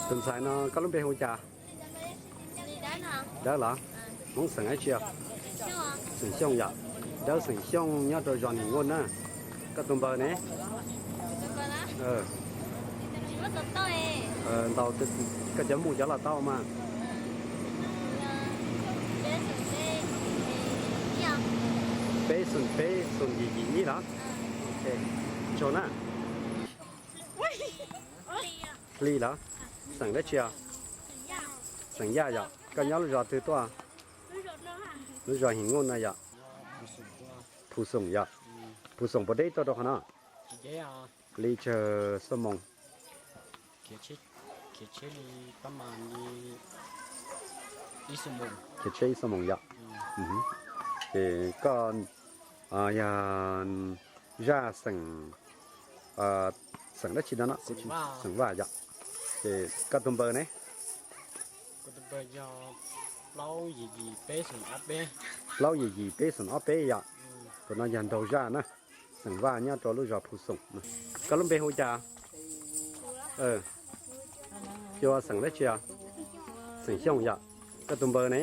Tus ntxhais no koj lub npe hu cas? Dawb los? Hmoob xeem dab tsi? Xeem Xyooj yom. Dawb xeem Xyooj nyob rau zos Nim Nuj na. Koj tus npawb ne? Ntaus koj cov mus cov los tau mas. Peb xoom peb xoom yim yim ib los? Tsaug na. Hli los? Xeem dab tsi? Xeem Yaj yom. Koj nyob lub zos twg tuaj? Lub zos Nim Nuj no yom. Phu Xoom yom. Phu Xoom puas deb tuaj rau qhov no? Li tsawg xuab moos? Khiav tsheb ib xuab moos yom. Ces koj yog zaj xeem, xeem dab tsi no no? Xeem Vaj yom. Ces koj tus npawb ne? Plaub yim yim peb xoom ob peb yom. Tus no yog nraug zaj na. Xeem Vaj nyob rau lub zos Phu Xoom. Koj lub npe hu cas? Xeem dab tsi? Xeem Xyooj yom. Koj tus npawb ne?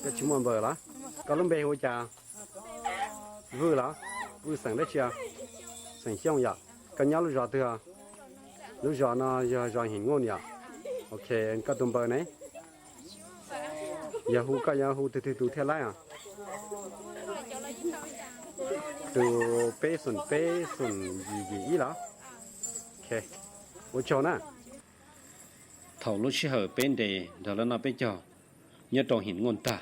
Koj tsis muaj npawb los? Koj lub npe hu cas? Vwj los? Vwj xeem dab tsi? Xeem Xyooj yom. Koj nyob lub zos twg? Lub zos no yog zos Nim Nuj yom. Ok, koj tus npawb ne? Yog hu koj yuav hu twg twg tus thiaj laib os? Tus peb xoom peb xoom yim yim ib los? Ua tsaug na. Thaum lub sij hawm peb nres nrog lawv noj peb caug nyob rau Nim Nuj tag,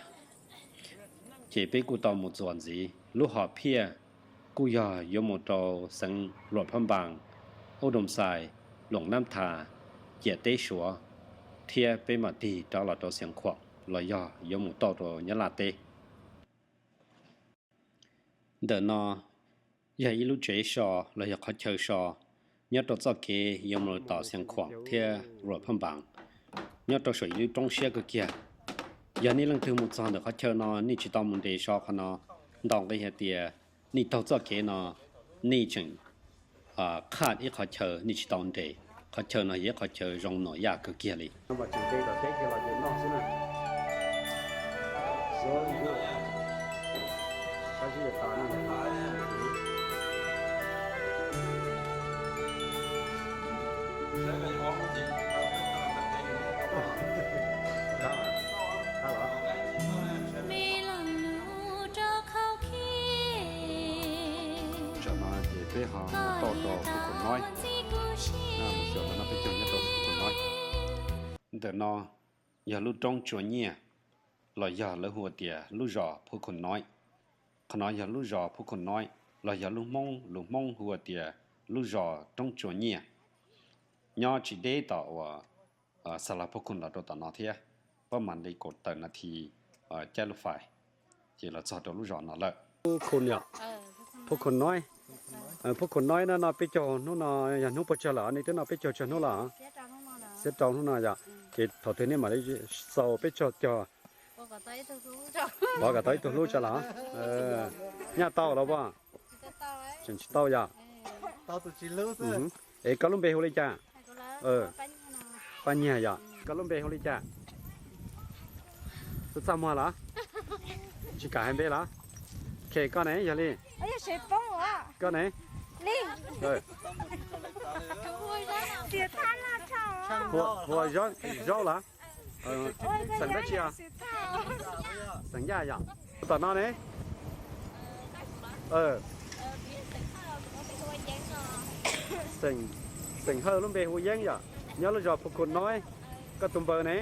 ces peb kuj tau mus txuas ntxiv. Lub hom phiaj kuj yog yuav mus rau xeev Luam Phab Npaas, Ub Doos Xais, Luam Nab Thas, ciam teb Suav, thiab peb mam tig rov los rau Xiav Khuam los yog yuav mus tauj rau Nyab Laj teb. Ntawm no yog ib lub tsev so los yog qhov chaw so nyob rau txoj kev yuav mus tom Xiav Khuam thiab Luam Phab Npaas, nyob rau saum ib lub roob siab kawg kiag. Yog nej leej twg mus txog ntawm qhov chaw no nej tsis tau mus nres so qhov no, ntau nqi hais tias nej taug txoj kev no nej tseem qhaj ib qhov chaw nej tsis tau nres. Qhov chaw no yog ib qhov chaw zoo nuam yaj kawg kiag li. Tam no ces peb ho mus tauj rau Phu Khum Noib. Mus xyuas tam no peb caug nyob rau Phu Khum Noib. Ntawm no yog lub roob Tsua Nyiaj, los yog lawv hu tias lub zos Phu Khum Noib. Qhov no yog lub zos Phu Khum Noib los yog lub Hmoob, lus Hmoob hu tias lub zos Roob Tsua Nyiaj. Nyob tsis deb tom uas xa los Phu Khum los rau tom no thiab, pab mam li kaum tawm nas this caij lub fais ces los txog rau lub zos no lawm. Phu Khum Noib, Phu Khum Noib no noj peb caug hnub no yog hnub puas tsawg lawm? Nej twb noj peb caug tsawg hnub lawm? Xiab rau hnub no yom. Ces thaum twg nej mam li xaus peb caug caug? Pov kom tau ib tug hlub tso los? Nyaj tau los as? Tseem tsis tau yom. Es koj lub npe hu li cas? Paj Nyiag yom. Koj lub npe hu li cas? Txaj muag los? Tsis kam hais npe los? Khe koj ne, yog li. Koj ne? Hu ua Zaub los? Xeem dab tsi os? Xeem Yaj yom. Tom no ne? Xeem Hawj lub npe hu Yeeb yom. Nyob lub zos Phu Khum Noib. Koj tus npawb ne?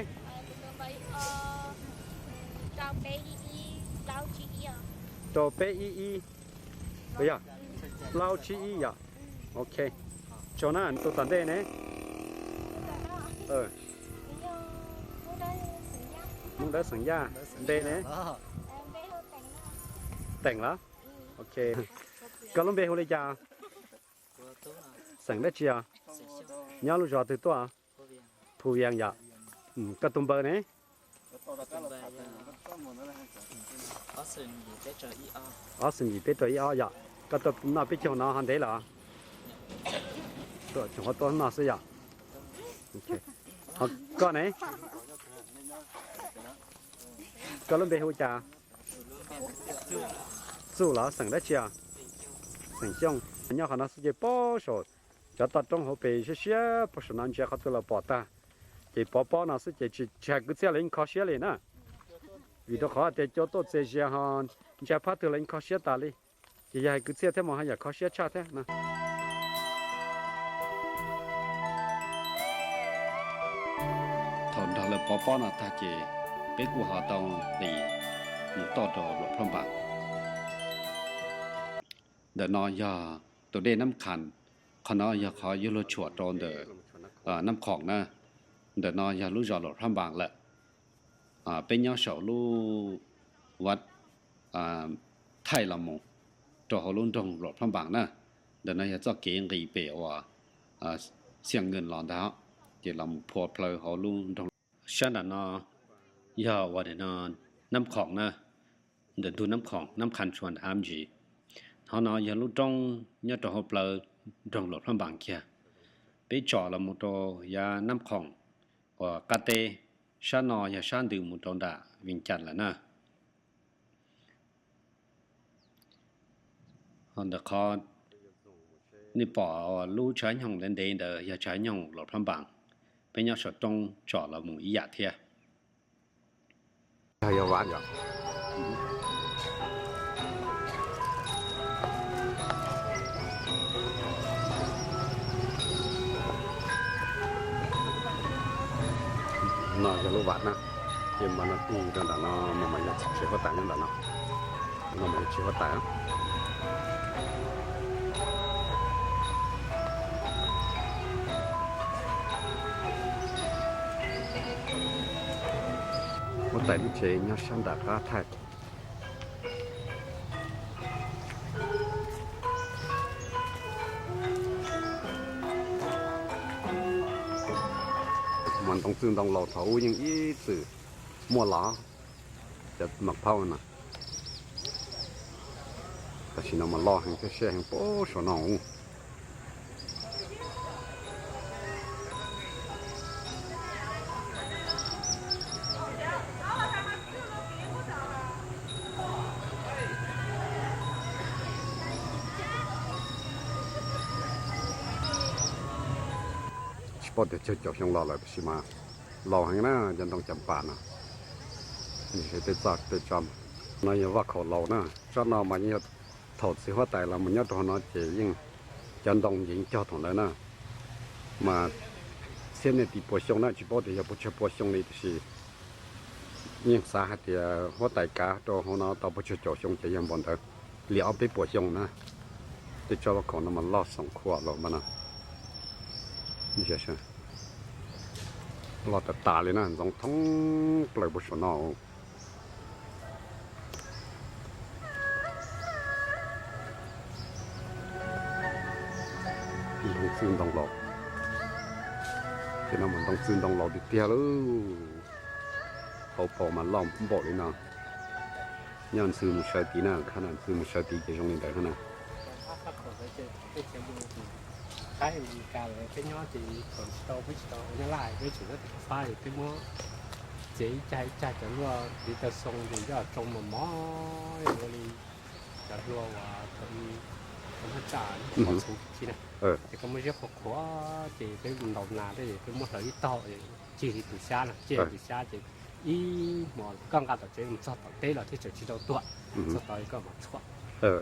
Rau peb ib ib. Yog plaub tsib ib yom. Ok. Tsaug na. Tus tom ntej ne? Hmoob Dawb xeem Yaj. Npe ne? Teem los? Ok. Koj lub npe hu li cas? Xeem dab tsi os? Nyob lub zos twg tuaj? Phu Vias yom. Koj tus npawb ne? Ob xoom yim peb rau ib ob yom. Koj tuaj noj peb caug no ho ntev los? Tsuas qhuav tuaj noj xwb yom. Koj ne? Koj lub npe hu cas? Txuj los xeem dab tsi os? Xeem Xyooj. Nyob qhov no xwb ces pab saum cov toj roob hauv pes siab siab pab saum no ntsia qhov twg los pom tag. Ces pov pob no xwb ces tsis hais kwv txhiaj los yeej kho siab li na. Vim rau qhov tias cua tuaj txias zias ho ntsia phab twg los yeej kho siab tas li. Ces yog hais kwv txhiaj thiab mas ho yam kho siab tshaj thiab no. Thaum nrog lawv pov pob no tag ces peb kuj ho tau nqis mus toj rau Luam Phab Npas. Ntawm no yog tus dej Nab Qhas, qhov no yog qhov yuav luag tshuam rau ntawm Nab Khoom na. Ntawm no yog lub zos Luam Phab Npas lawm. Peb nyob saum lub vaj thaij los mus rau hauv lub nroog Luam Phab Npas na. Ntawm no yog txoj kev nqis pem uas Xiam Nkees los ntag, ces los mus phua plawv hauv lub nroog. Sab nram no yog uas Nab Khoom na, ntawm ntug Nab Khoom, Nab Qhas tshua nram hab ntsis. Qhov no yog lub roob nyob rau hauv plawv nroog Luam Phab Npas kiag. Peb tsom los mus rau yav Nab Khoom uas qab teb, sab no yog sab ntws mus rau nram Vees Cas lawm na. Ho ntawm qhov nej pom lub tshav nyoog ntev ntev ntawd yog tshav nyoog Luam Phab Npas. Peb nyob saum roob tsom los mus ib yam thiab. No yog lub vaj na, ces mas no tig rau nram no mas mas yog tsev huab tais nyob nram no. No mas yog tsev huab tais. Huab tais lub tsev nyob sab nram qab thaij. Mas ntoo txwj ntoo laus thaum ub yeej ib txwm muaj los, cov mas phauj no. Tam sim no mas loj heev thiab siab heev pab saum no. Tsis paub tias tsawg caum xyoo los lawm tab sis mas laus heev na, cov ntoo cas pas no. Tej txoj tej tso, no yog vaj khaum laus na, tsob no mas yeej yog thaum txiv huab tais los mus nyob rau hauv no ces yeej cov ntoo ces yeej cog thaum ntawd na. Mas txhiab niaj tib puas xyoo na, tsis paub tias yog puas tsawg puas xyoo li tab sis yeej xav hais tias huab tais kav rau hauv no tau puas tsawg caum xyoo ces yog npaum ntawd li ob peb puas xyoo na. Tej tsob vaj khaum no mas loj xoom khuam los mas no. Loj tas tas li na, ntxoov thoob plaws puag saum no. Ntoo txwj ntoo laus, ces no mas ntoo txwj ntoo laus tiag tiag lauj. Hauv paus mas loj npaum li no. Nyob ntxhw mus sawv tid na, khab no ntxhw mus sawv tid ces zoo li ntawd na. Peb nyob ces thaum tsis tau, peb tsis tau ua nyab laj, peb tseem nyob tim Fab, peb muab txiav ib cag ib cag cov luaj li taw xoo ces coj tsoo mos mos ua li cov hlua uas thaum ub haj tsaj qhov txhuv khi na. Ces koj muab ziab qhuav qhuav ces peb mus ntaus nas thiab peb muab hlawv ib taug cig li tus xyab no, cig li tus xyab ces ib hmos koj nqa tom tsev mus txog tom teb los thiaj tseem tsis tau tuag, txog tod koj mam tshuam. Saib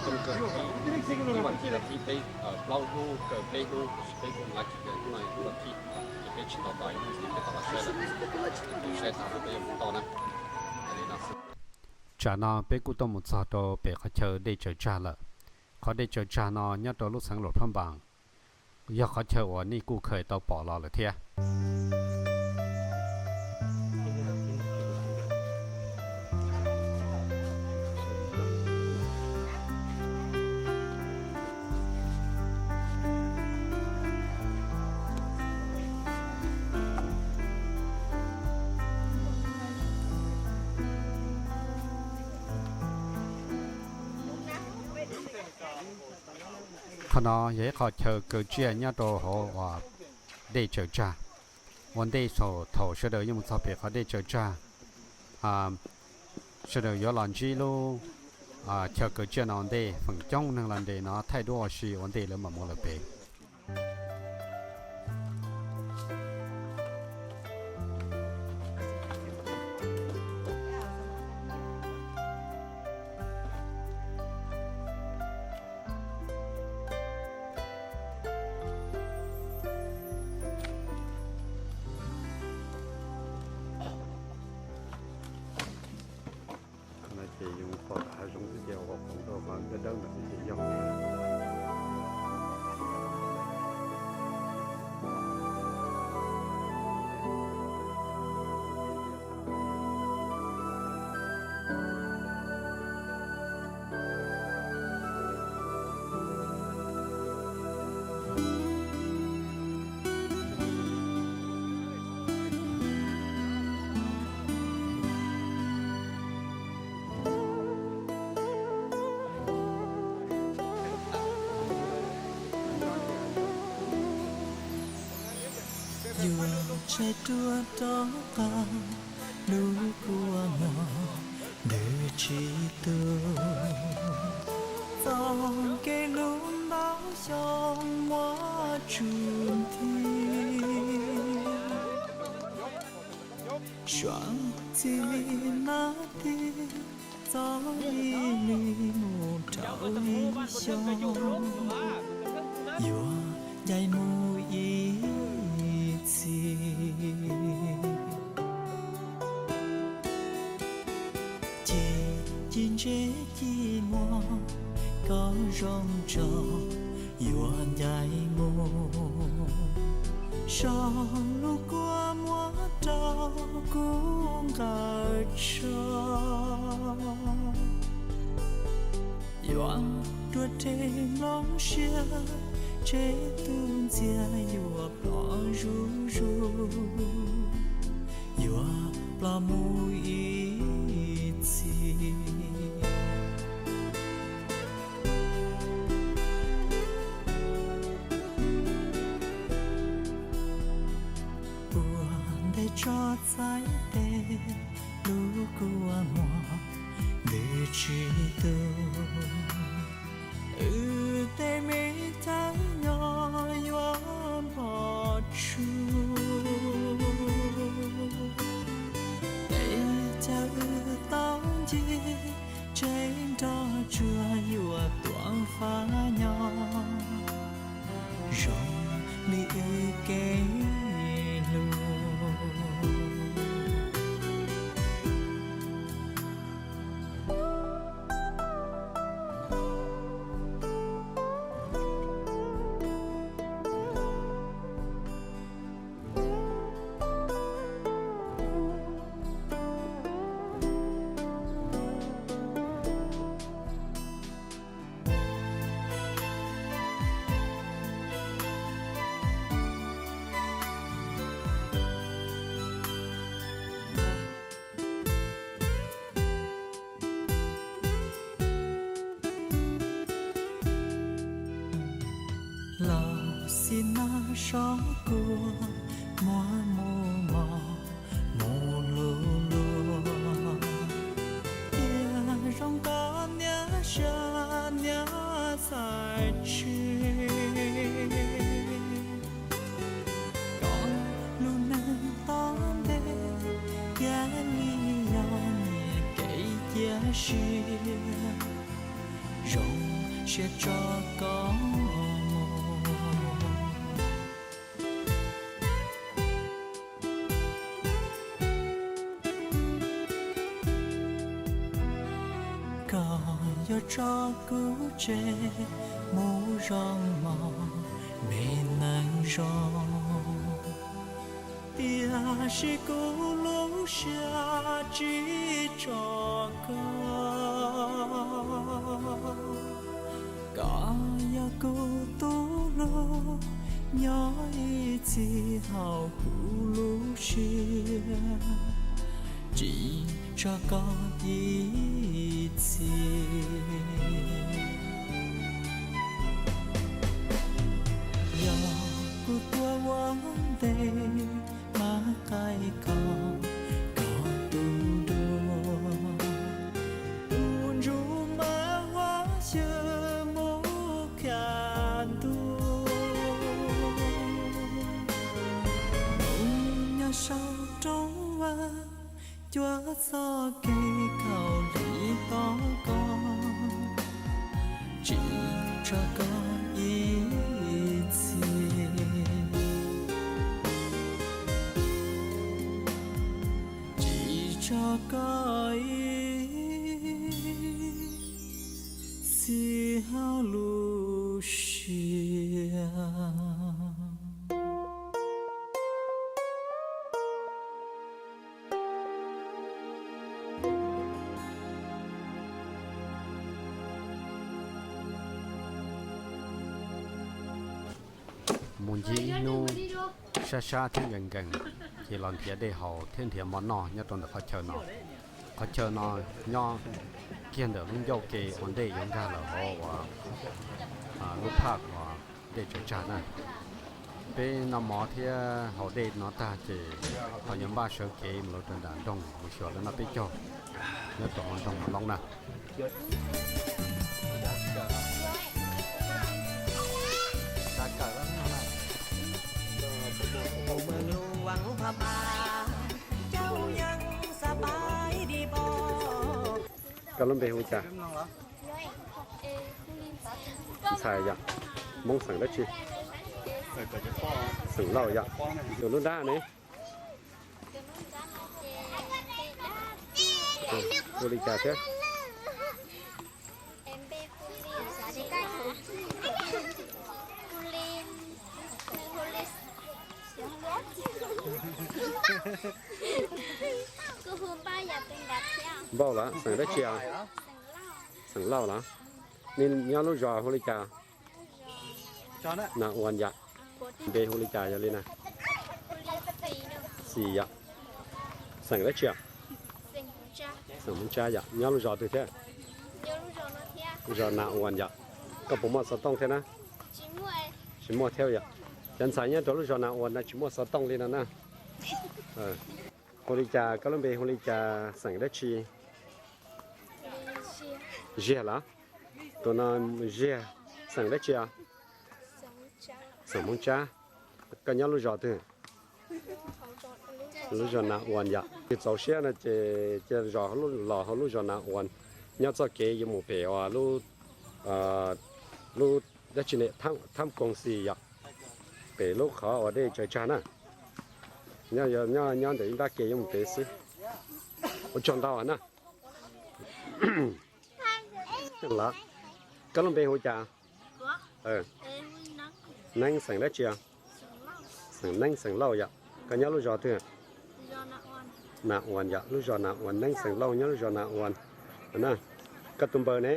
tooj kawg, ib vas thiv tib peb plaub hnub kaw peb hnub, peb kuj mlav tsis kawg hnub no hnub vas thiv, ces peb tsis tau tos ib hnub ces peb tau los saib lawm. Saib tas peb yuav mus tau na. Tsam no peb kuj tau mus txog rau pem qhov chaw dej tsaws tsag lawm. Qhov dej tsaws tsag no nyob rau lub xeev Luam Phab Npas, yog qhov chaw uas nej kuj khaws tau pom los lawm thiab. Qhov no yog ib qho chaw kaw tsiaj nyob rau hauv uas dej Tsaws Tsag. Ua ntej thaum sawv daws yuav mus txog pem qhov dej Tsaws Tsag, sawv daws yuav los ntsib lub chaw kaw tsiaj no ua ntej. Feem coob neeg los nres no thaij duab ua si ua ntej lawv mam mus lawm pem. Ces yus pom hav zoov xwb ces ua qoom rau qhov dawb dawb ntawd xwb ces yog. Yuav tseg ruaj rov qab lub kua muag ntws tsis tu, txoj kev hlub ntau xyoo muab tsum nthi. Suav txij li nab tig txog ib hlis mus rau ib xyoos, yuav ncaim mus ib txhis. Ces ci ntse ci muag koj zoo tso, yuav ncaim mus so lub kua muag rau kuv nqa tso. Yuav tuaj rhe nplooj siab, tseb tus ntxiag yuav ploj zuj zus, yuav ploj mus ib txhis. Ua ntej tso txhais tes, lub kua muag ntws tsis tu, wb tej me chaw nyob yuav npog tsuj. Tej chaw wb tau ncig, tseg nroj tsuag yuav tuav fab nyob, zoo li wb kev hlub. Los xij nag sov kua muag mus mos mus luv luag, tiag zoo koj niaj sia niaj txhais tseg. Koj lub neej tob ntej, thiab li yog nyias kev cia siab, zoo siab tso koj mus. Koj yuav tso kuv tseg mus zoo mos me neeg zoo, tiam sis kuv lub siab tsis tso koj. Koj yog kuv tus hlub, nyob ib txhis hauv kuv lub siab, tsis tso koj ib txhis. Ntev mas qaib koj, koj tus dua, tus ntsuj mas huab xyaw mus qhia ntuj. Mus nyob saum roob vag, cuab txoj kev khaum lig tos koj, tsis tso koj ib txhis, tsis tso koj ib txhis hauv lub siab. Mus ncig ib hnub sab sab thiab nkees nkees, ces los nrhiav dej haus thiab nrhiav mov noj nyob rau ntawm qhov chaw no. Qhov chaw no nyob kiag ntawm lub ncauj ke ua ntej yuav nkag lawm hauv uas lub phaj uas dej tsaws tsag na. Peb noj mov thiab haus dej no tag ces ho yuav npaj sawv kev mus rau nram nroog mus xyuas lawv noj peb caug nyob rau hauv nroog Mos Loob na. Koj lub npe hu cas? Ntxhais yom. Hmoob xeem dab tsi? Xeem Lauj yom. Tus nruab nrab ne? Hu li cas thiab? Npauj los, xeem dab tsi os? Xeem Lauj los? Nej nyob lub zos hu li cas? Na Uas yom. Npe hu li cas yog li na? Xis yom. Xeem dab tsi os? Xeem Hmoob Tsab yom. Nyob lub zos twg thiab? Lub zos Na Uas yom. Koj puas muaj xov tooj thiab na? Tsis muaj thiab yom. Cov ntxhais nyob rau lub zos Na Uas no tsis muaj xov tooj li no na. Hu li cas, koj lub npe hu li cas, xeem dab tsi? Ziag los? Tus no Ziag, xeem dab tsi os? Xeem Hmoob Tsab. Koj nyob lub zos twg? Lub zos Na Uas yom. Txaus siab no ces cia zos los hauv lub zos Na Uas, nyob txoj kev yuav mus pem uas lub, lub dab tsi ne, Thab Koos Xis yom. Pem lub qhov uas dej tsaws tsag na. Nyob, nyob ntawm ib nrab ke yuav mus pem xwb. Ua tsaug ntau na. Los, koj lub npe hu cas? Neeb, xeem dab tsi? Xeem Neeb, xeem Lauj yom. Koj nyob lub zos twg? Na Uas yom, lub zos Na Uas, Neeb xeem Lauj nyob lub zos Na Uas na. Koj tus npawb ne?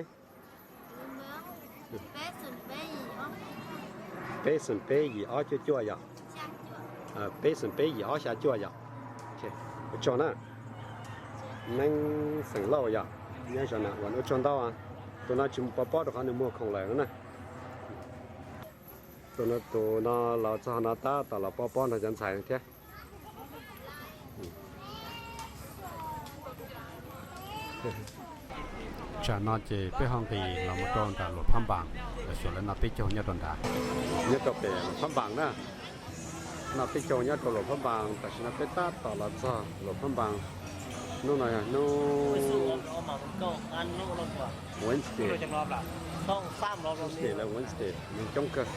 Peb xoom peb yim ob cuaj cuaj yom. Peb xoom peb yim ob xya cuaj yom. Ua tsaug na. Neeb xeem Lauj yom, nyob zos Na Uas, ua tsaug ntau. Tus no tsis mus pov pob rau qhov nws muag khoom lawm no na. Tus no, tus no los txog no tab tom los pov pob nrog cov ntxhais thiab. Tsam no ces peb ho nqis los mus rau nram Luam Phab Npas, los xyuas lawv noj peb caug nyob rau nrad, nyob rau pem Luam Phab Npas na. Noj peb caug nyob rau Luam Phab Npas, tam sim no peb tab tom los txog Luam Phab Npas. Hnub no yog hnub Wednesday, Tuesday los Wednesday, neeg coob kawg.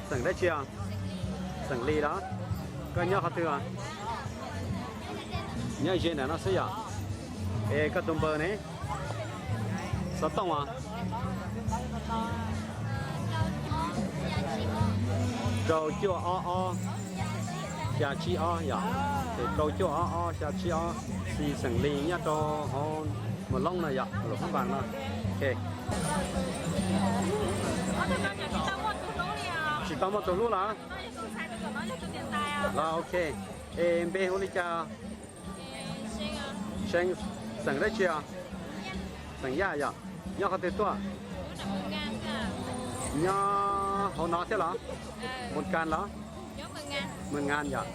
Xeem dab tsi os? Xeem Lis los? Koj nyob qhov twg os? Nyob ze ntawm no xwb yom. Es koj tus npawg ne? Xov tooj os? Rau cuaj ob ob xya tsib ob yom. Ces rau cuaj ob ob xya tsib ob, xeem Lis nyob rau hauv Mos Loob no yom, Luam Phab Npas no. Tsis tau muaj tus hlub los? Los ok. Es npe hu li cas? Xeem dab tsi os? Xeem Yaj yom. Nyob qhov twg tuaj? Nyob hauv no thiab los? Moos Kas los? Moos Nkas yom.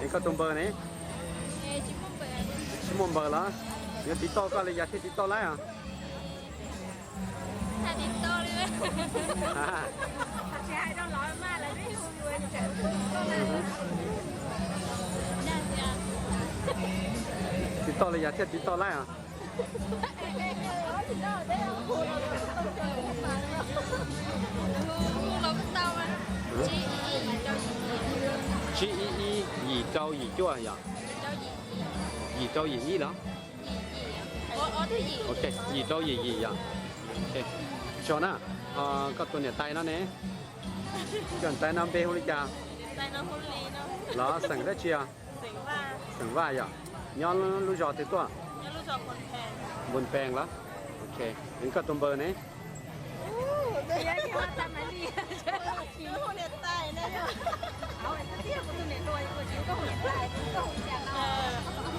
Es koj tus npawg ne? Tsis muaj npawg los? Yuav tiv tauj koj li cas thiaj tiv tauj laib os? Tiv tauj li cas thiaj tiv tauj laib os? Tsib ib ib yim rau yim cuaj yom. Yim rau yim ib los? Ok, yim rau yim yim yom. Tso na, koj tus niam tais no ne? Koj niam tais no npe hu li cas? Los xeem dab tsi os? Xeem Vaj yom. Nyob lub zos twg tuaj? Npun Pees los? Ok, koj tus npawg ne?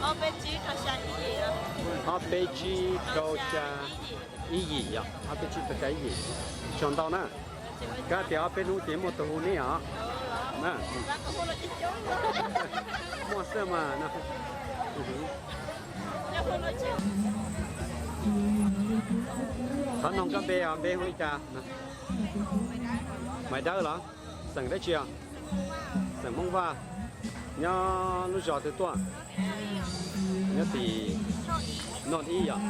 Ob peb tsib rau xya ib yim yom. Ob peb tsib rau xya ib yim. Ob peb tsib rau xya ib yim. Tsaug ntau na. Kab tias ob peb hnub ces muaj tus hu neb os. Muaj xwb mas no. Thov noog koj npe os, npe hu li cas? Maiv Dawb los? Xeem dab tsi os? Xeem Hmoob Vaj. Nyob lub zos twg tuaj? Nyob tim North East yom.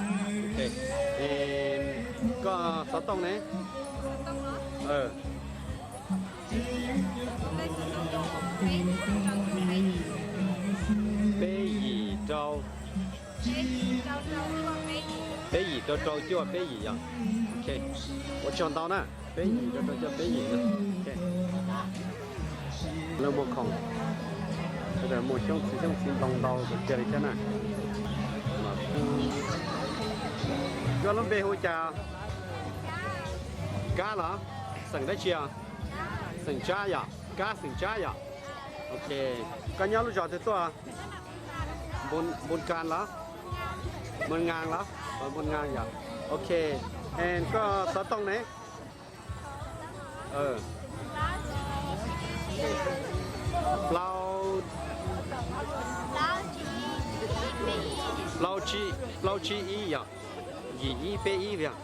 Koj xov tooj ne? Peb yim rau, peb yim rau rau cuaj peb yim yom. Ua tsaug ntau na. Peb yim rau rau cuaj peb yim. Lawv muag khoom, muag xyoob txiv, xyoob txiv ntoo ntau kawg kiag li thiab na. Koj lub npe hu cas? Kab los? Xeem dab tsi os? Xeem Tsab yom? Kab xeem Tsab yom? Ok, koj nyob lub zos twg tuaj? Npun Kas los? Npun Ngas los? Npun Ngas yom. Ok, koj xov tooj ne? Plaub, plaub tsib, plaub tsib ib yom. Yim ib peb ib yom.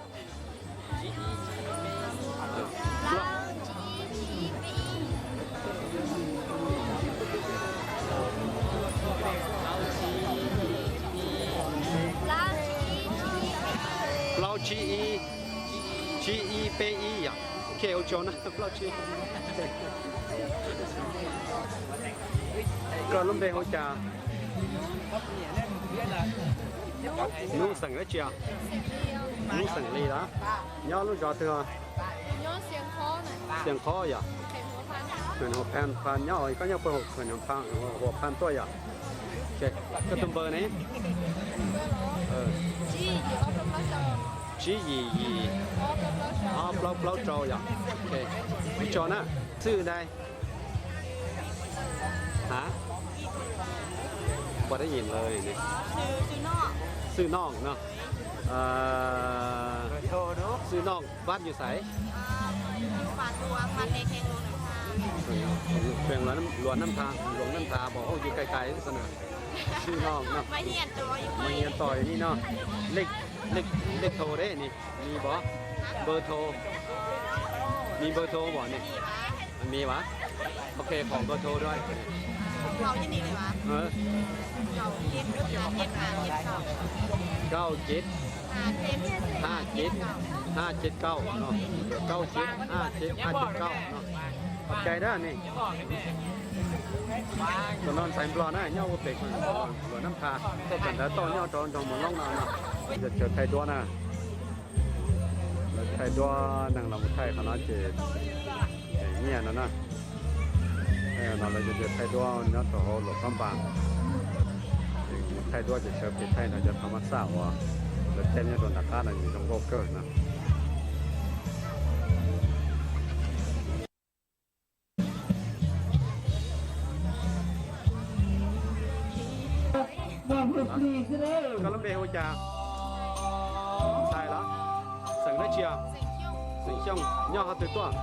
Plaub tsib ib, tsib ib peb ib yom. Ok, ua tsaug na, plaub tsib. Koj lub npe hu cas? Nub, xeem dab tsi? Nub, xeem Lis los? Nyob lub zos twg? Xiav Qhob yom. Nyob, koj nyob puag Huam Phan tuaj yom. Koj tus npawg ne? Tsib yim yim ob plaub plaub rau yom. Ua tsaug na. Xwb ntag. Ha? Npa dab yim lawm ne. Xwm Noj no. Xwm Noj, bab yus xaiv. Luas Nab Tha, Luas Nab Tha, pom hauj yus kais kais xwb na. Xwm Noj no. Mas nyias tos yus ni no. Lej thaus deb ni, mi pom, npawg thaus, mi npawg thaus pom ni. Mi mas, ok, pom npawg thaus dua. Kaum cev. Hai chết, hai chết câu no, câu chết, hai chết, hai chết câu no. Pom cai dab ni. Tus no ntxhais Nplog na, nyob ua pem luam Nab Tha, tawm ntawd toj nyob rau nroog Moos Loob no no. Yog chaw thaij duab na. Lawv thaij duab, neeg los mus thaij qhov no ces nyiaj no na. No lawv cov thaij duab nyob rau hauv Luam Phab Npas. Mus thaij duab ces sawv pem thaij no cov thas mas xaj uas lawv teb nyob rau nram qab no ces zoo nkauj kawg no. Koj lub npe hu cas? Ntxhais los? Xeem dab tsi? Xeem Xyooj. Nyob qhov twg tuaj?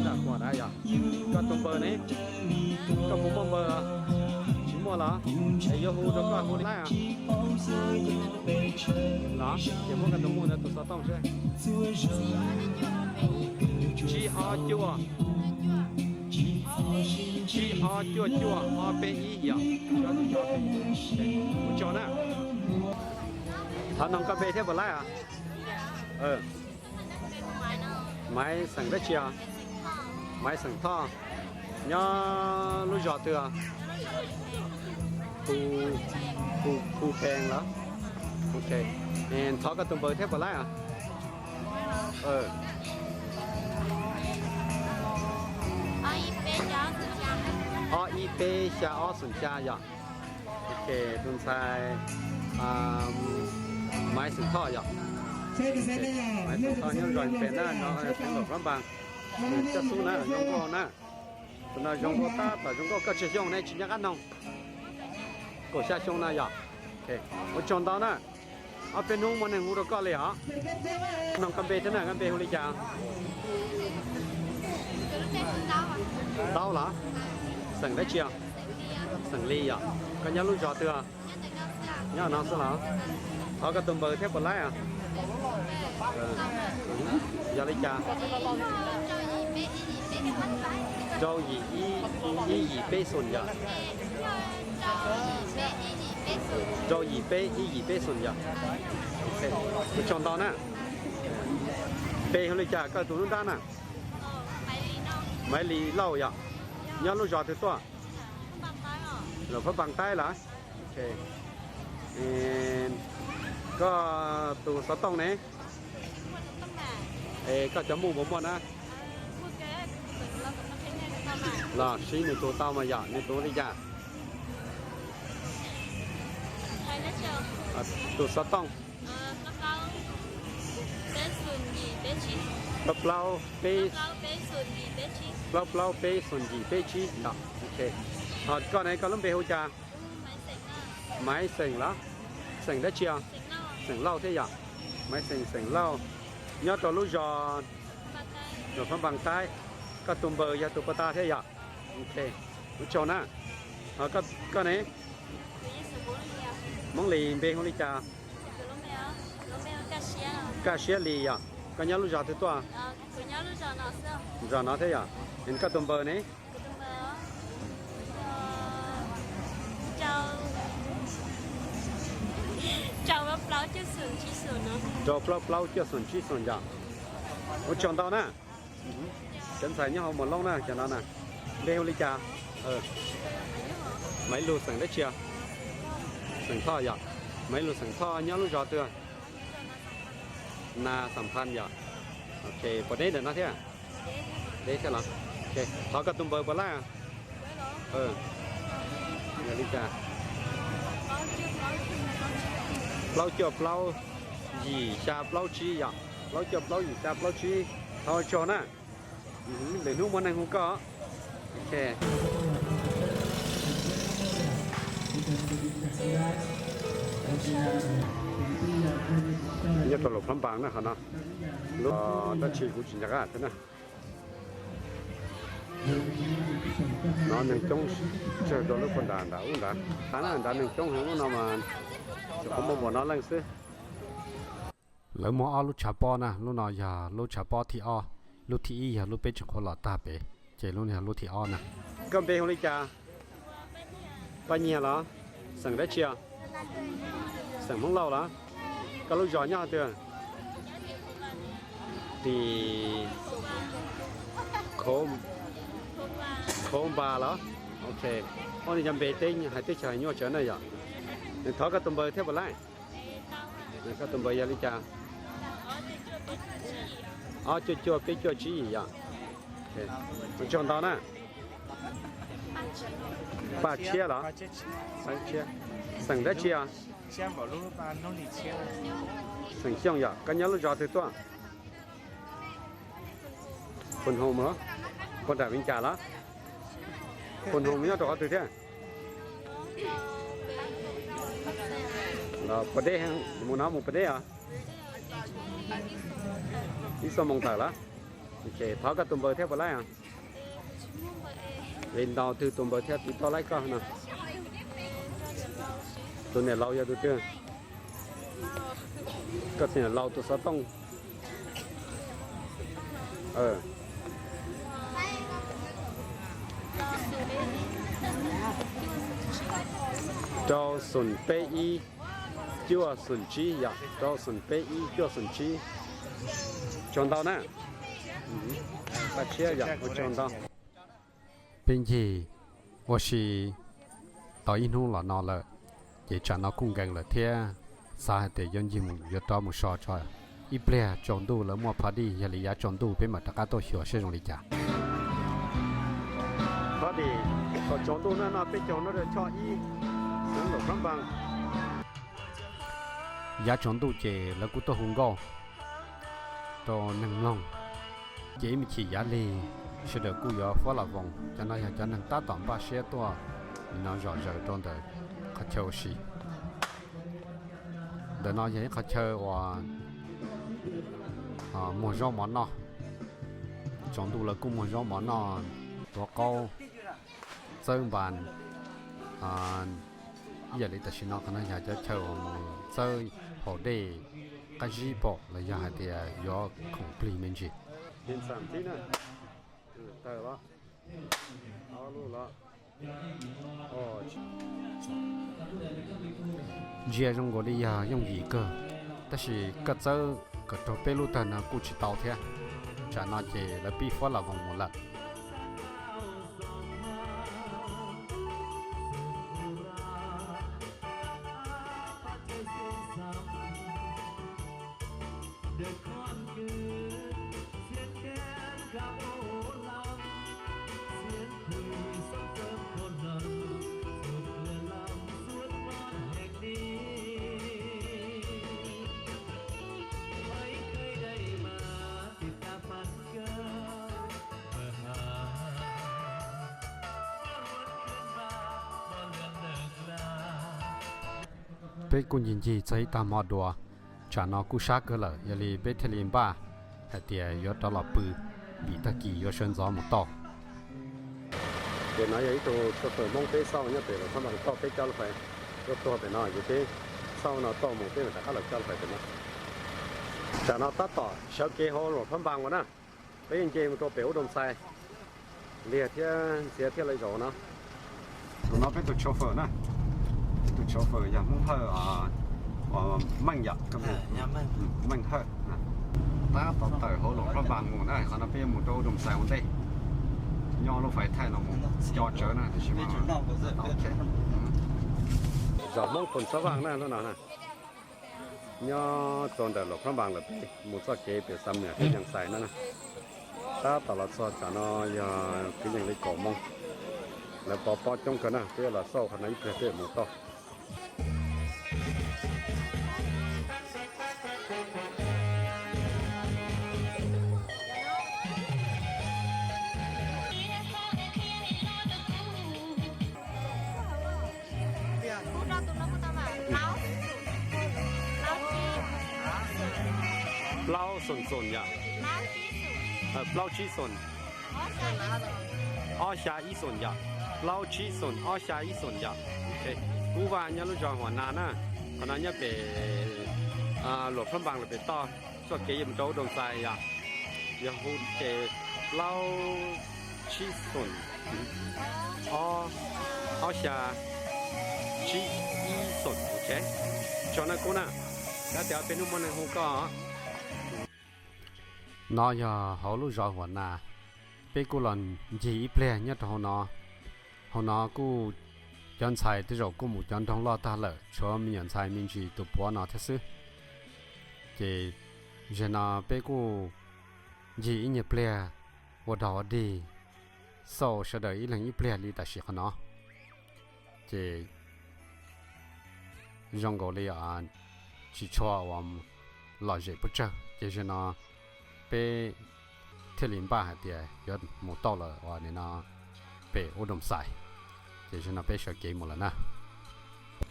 Nram Huam Dav yog? Koj tus npawb ne? Koj puas muaj npawb? Tsis muaj los? Es yuav hu rau koj hu li laib? Los ces muab koj tus muaj ntawd tus xov tooj seb. Tsib ob cuaj, tsib ob cuaj cuaj ob peb ib yog. Ua tsaug na. Thov noog koj npe thiab puas laib os? Maiv xeem dab tsi os? Maiv xeem Thoj. Nyob lub zos twg os? Phu Pees los? Ok. Thov koj tus npawb thiab puas laib os? Ob ib peb xya ob xoom xya yog. Ok, tus ntxhais Maiv xeem Thoj yog. Maiv xeem Thoj nyob zos Pes na, no xeev Luam Phab Npas. Coj xub na, zoo nkauj na. Tus no zoo nkauj tab tom zoo nkauj, koj tsawg xyoo ne tsis nco qab noog? Kaum xya xyoo no yog. Ua tsaug ntau na. Ob peb hnub muaj neeg hu rau koj li os. Noog koj npe thiab na, koj npe hu li cas? Ntaub los? Xeem dab tsi os? Xeem Lis yog. Koj nyob lub zos twg? Nyob no xwb los? Thov koj tus npawb thiab puas laib os? Yog li cas? Rau yim ib, ib yim peb xoom yog. Rau yim peb ib yim peb xoom yog. Ua tsaug ntau na. Npe hu li cas koj tus hlub nrab na? Maiv Lis Lauj yog. Nyob lub zos twg tuaj? Luam Phab Npas Taib los? Koj tus xov tooj ne? Es koj cov Hmoob puas muaj na? Los sib nws tus tau mas yom, nws tus li cas? Tus xov tooj. Plaub plaub peb, plaub plaub peb xoom yim peb tsib yom. Ok. Ho koj ne, koj lub npe hu cas? Maiv xeem los? Xeem dab tsi os? Xeem Lauj thiab yom. Maiv xeem, xeem Lauj. Nyob rau lub zos Luam Phab Npas Taib. Koj tus npawb yog tus puag ta thiab yom. Ok. Ua tsaug na. Ho koj ne? Hmoob Lis, npe hu li cas? Kaj Siab Lis yom. Koj nyob lub zos twg tuaj? Zos no thiab yom. Koj tus npawb ne? Rau plaub plaub cuaj xoom tsib xoom yom. Ua tsaug ntau na. Cov ntxhais nyob hauv Muas Loob na, cov no na. Npe hu li cas? Maiv Lug, xeem dab tsi? Xeem Thoj yom. Maiv Lug xeem Thoj nyob lub zos twg? Nas Xam Phas yom. Ok, puas deb ntawm no thiab? Deb thiab los? Thov koj tus npawb puas laij? Yog li cas? Plaub cuaj plaub yim xya plaub tsib yom. Plaub cuaj plaub yim xya plaub tsib. Thov ua tsaug na. Lwm hnub muaj neeg hu koj. Ok. Nyob rau Luam Phab Npas na qhov no. Lub dab tsi kuv tsis nco qab thiab na. No neeg coob tsawg rau lub puag nram nram ub nrad. Qhov na nrad neeg coob heev, lub no mas tsuas muaj npaum no leej xwb. Lawv muaj ob lub tshav pob na, lub no yog lub tshav pob thib ob, lub thib ib yog lub peb tseem qhuav los tag pem, ces lub no yog lub thib ob na. Koj npe hu li cas? Paj Nyiag los? Xeem dab tsi? Xeem Hmoob Lauj los? Koj lub zos nyob twg? Tim Khov Npas los? Ok. Ua li cas npe teb hais teb chaws nyuaj tsawv na yom? Thov koj tus npawb thiab puas laib? Koj tus npawb yog li cas? Ob cuaj cuaj peb cuaj tsib yim yom? Ua tsaug ntau na. Paj Tshiab los? Xeem dab tsi os? Xeem Xyooj yom? Koj nyob lub zos twg tuaj? Phu Hoo los? Puag nram Vias Cas los? Phu Hoo nyob rau qhov twg thiab? Los Pas Dej, mus no mus Pas Dej os? Ib xuab moos tawm los? Thov koj tus npawb thiab puas laib os? Li ntau twg tus npawb thiab tiv toj laib koj no? Tus niam laus yog tus twg? Koj tus niam laus tus xov tooj. Rau xoom peb ib cuaj xoom tsib yom, rau xoom peb ib cuaj xoom tsib. Tsaug ntau na. Paj Tshiab yom, ua tsaug ntau. Peb ncig ua si tau ib hnub los no lawm, ces tsam no kuj nkees lawm thiab. Xav hais tias yuav ncig mus yuav rov mus so tso ib pliag tsaus ntuj lawv muaj party, yog li yav tsaus ntuj peb mam rov qab tuaj xyuas seb zoo li cas. Party thaum tsaus ntuj no no peb caug no rau choj ib xeev Luam Phab Npas. Yav tsaus ntuj ces lawv kuj tuaj hu nkauj rau neeg mloog, ces ib me chim yav lig sawv daws kuj yuav fuab las voos. Cov no yog cov neeg tab tom npaj siab tuaj no zom zaws rau ntawm qhov chaw ua si. Ntawm no yog ib qhov chaw uas muag zaub mov noj. Tsaus ntuj lawv kuj muag zaub mov noj, tuav qaub, txawb npas. Ib yam li tam sim no qhov no yog cov chaw uas mus txawb haus dej, qab zib pom los yog hais tias yuav khoom plig me ntsis. Ntsia zoo nkaus li yog yooj yim kawg, tab sis koj txawb kom raug peb lub tawg no kuj tsis tau thiab. Tsam no ces lawv pib fuab las voos mus lawm. Peb kuj ncig ncig txog ib tag hmo dua, tsam no kuj sab kawg lawm, yog li peb thiaj li npaj hais tias yuav rov los pw, vim tag kis yuav sawv ntxov mus toj. Ces no yog ib tug chauffeur Hmoob peb xauj nyob pem Luam Phab Npas toj peb cov lub fais tuaj tuag pem no, ces peb xauj no toj mus peb mam rov qab los coj lub fais pem no. Tsam no tab tom sawv kev hauv Luam Phab Npas ua na, peb yeej nce mus rau pem ub Doo Xais, Liag thiab Ntxiav thiab lawv zaum no. Tus no peb tus chauffeur na, peb tus chauffeur yog Hmoob Hawj, Meej yom, Meej Hawj. Tab tom tawm hauv Luam Phab Npas mus na, qhov no peb yuav mus rau ub Doo Xais ua ntej. Nyob lub fais thaij no mus co tsawv na, tiam sis mas zos Hmoob Phoos Xab Vaj na lub no na. Nyob rau ntawm Luam Phab Npas lawm peb mus txoj kev pem Xam Niam thiab Yees Xais no na. Tab tom los txog tsam no yog kwv yees li kaum moos. Lawv pov pob coob kawg na, peb los xauj qhov no ib pliag peb mus toj. Plaub xoom xoom yom. Plaub tsib xoom. Ob xya ib xoom yom. Plaub tsib xoom ob xya ib xoom yom. Kub Vaj nyob lub zos Huam Nas na. Qhov no nyob pem Luam Phab Npas lawm pem toj, txoj kev yuav mus rau ub Doo Xais yom. Yog hu ces plaub tsib xoom, ob xya tsib ib xoom, ok. Zos na kub na, kab tias peb hnub muaj neeg hu koj. No yog hauv lub zos Huam Nas, peb kuj los ncig ib pliag nyob rau hauv no. Hauv no kuj cov ntxhais tej zaum kuj mus cov nroog loj tag lawm, tshuav me nyuam ntxhais me ntsis tus puav no thiab xwb. Ces zaum no peb kuj ncig ib nyuag pliag ua dog ua dig, xauj sawv daws ib leeg ib pliag li tam sim qhov no. Ces zoo nkaus li tsis tshua uas lom zem pub tsawg, ces zaum no peb thiaj li npaj hais tias yuav mus tauj lawm uas nim no pem ub Doo Xais. Ces zaum no peb sawv kev mus lawm na.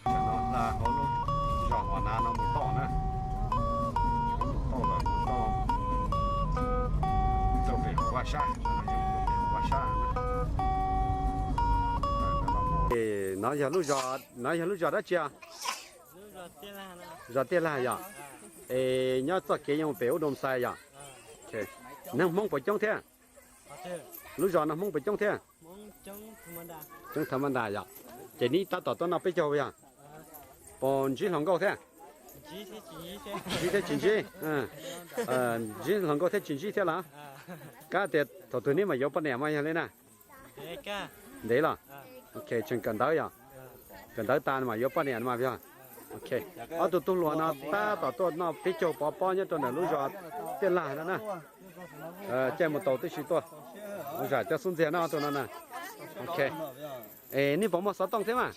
Hla hauv lub zos Huam Nas no mus tauj na. Mus tauj lawm, mus tauj rau pem Huam Vaj Sab, pem Huam Vaj Sab. No yog lub zos, no yog lub zos dab tsi os? Zos Tiaj Lag yom? Es nyob txoj kev yuav mus pem ub Doo Xais yom? Neeg Hmoob puas coob thiab? Lub zos no Hmoob puas coob thiab? Coob thaum ma ntas yom. Ces neb tab tom tuaj noj peb caug yog? Puas ntsib hluas nkauj thiab? Ntsib thiab tsis ntsib. Ntsib hluas nkauj thiab tsis ntsib thiab los? Kab tias thaum twg neb mam yuav poj niam mas yog li na? Ntev los? Ok, tseem kawm ntawv yog? Kawm ntawv tas mas yuav poj niam no mas yog? Ok. Ob tug tub hluas no tab tom tuaj noj peb caug pov pob nyob rau ntawm lub zos Tiaj Lag no na. Caij mus taus tib si tuaj. Ua zam cov xub ntxiag no tus no na. Ok. Es nej puas muaj xov tooj thiab mas?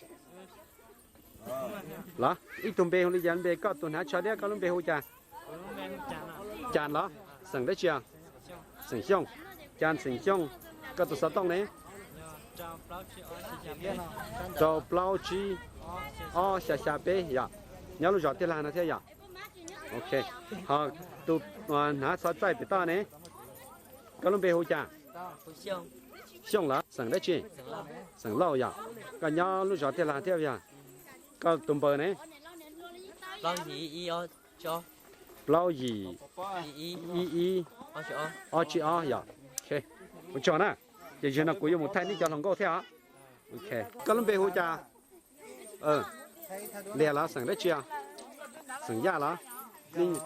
Los, ib tug npe hu li cas npe, koj tus hnav tsho thiab koj lub npe hu cas? Cas los? Xeem dab tsi? Xeem Xyooj. Cas Xeem Xyooj. Koj tus xov tooj ne? Rau plaub tsib ob xya xya peb yom. Nyob lub zos Tiaj Lag no thiab yom? Ok. Ho tus hnav xov txaij pem toj ne? Koj lub npe hu cas? Xyooj los? Xeem dab tsi? Xeem Lauj yom. Koj nyob lub zos Tiaj Lag thiab yog? Koj tus npaws ne? Plaub yim ob tsib ob yom. Ua tsaug na. Ces zaum no kuv yuav mus thaij nej cov hluas nkauj thiab os. Koj lub npe hu cas? Liag los? Xeem dab tsi? Xeem Yaj los?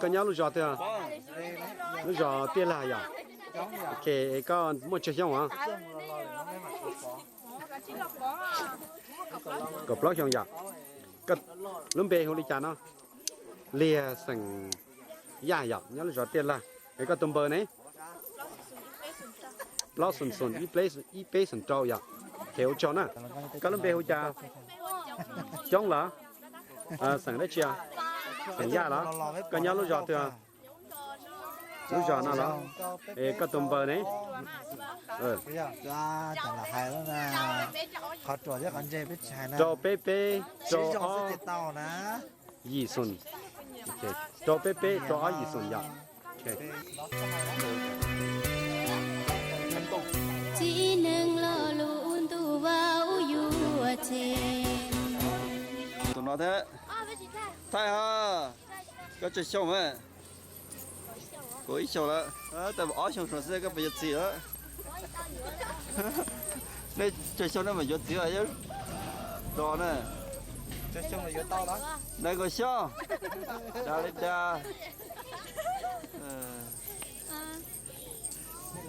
Koj nyob lub zos twg? Lub zos Tiaj Lag yom? Ok, koj muaj tsawg xyoo os? Kaum plaub xyoo yom. Lub npe hu li cas no? Liag, xeem Yaj yom, nyob lub zos Tiaj Lag. Es koj tus npaws ne? Plaub xoom xoom ib peb xoom rau yom. Ok, ua tsaug na. Koj lub npe hu cas? Coob los? Xeem dab tsi? Xeem Yaj los? Koj nyob lub zos twg? Lub zos no los? Es koj tus npaws ne? Rau peb peb rau ob yim xoom. Rau peb peb rau ob yim xoom yom. Txiv neej lo lus ntuj vauv yuav tseg. Tus no thiab. Thaij ha, koj tsawg xyoo? Kuv ib xyoos lawm, tau ob xyoos xwb koj puas yuav txiv lawm? Nej tsawg xyoo nej mam yuav txiv os? Tos na. Nees nkaum xyoo. Dag li dag.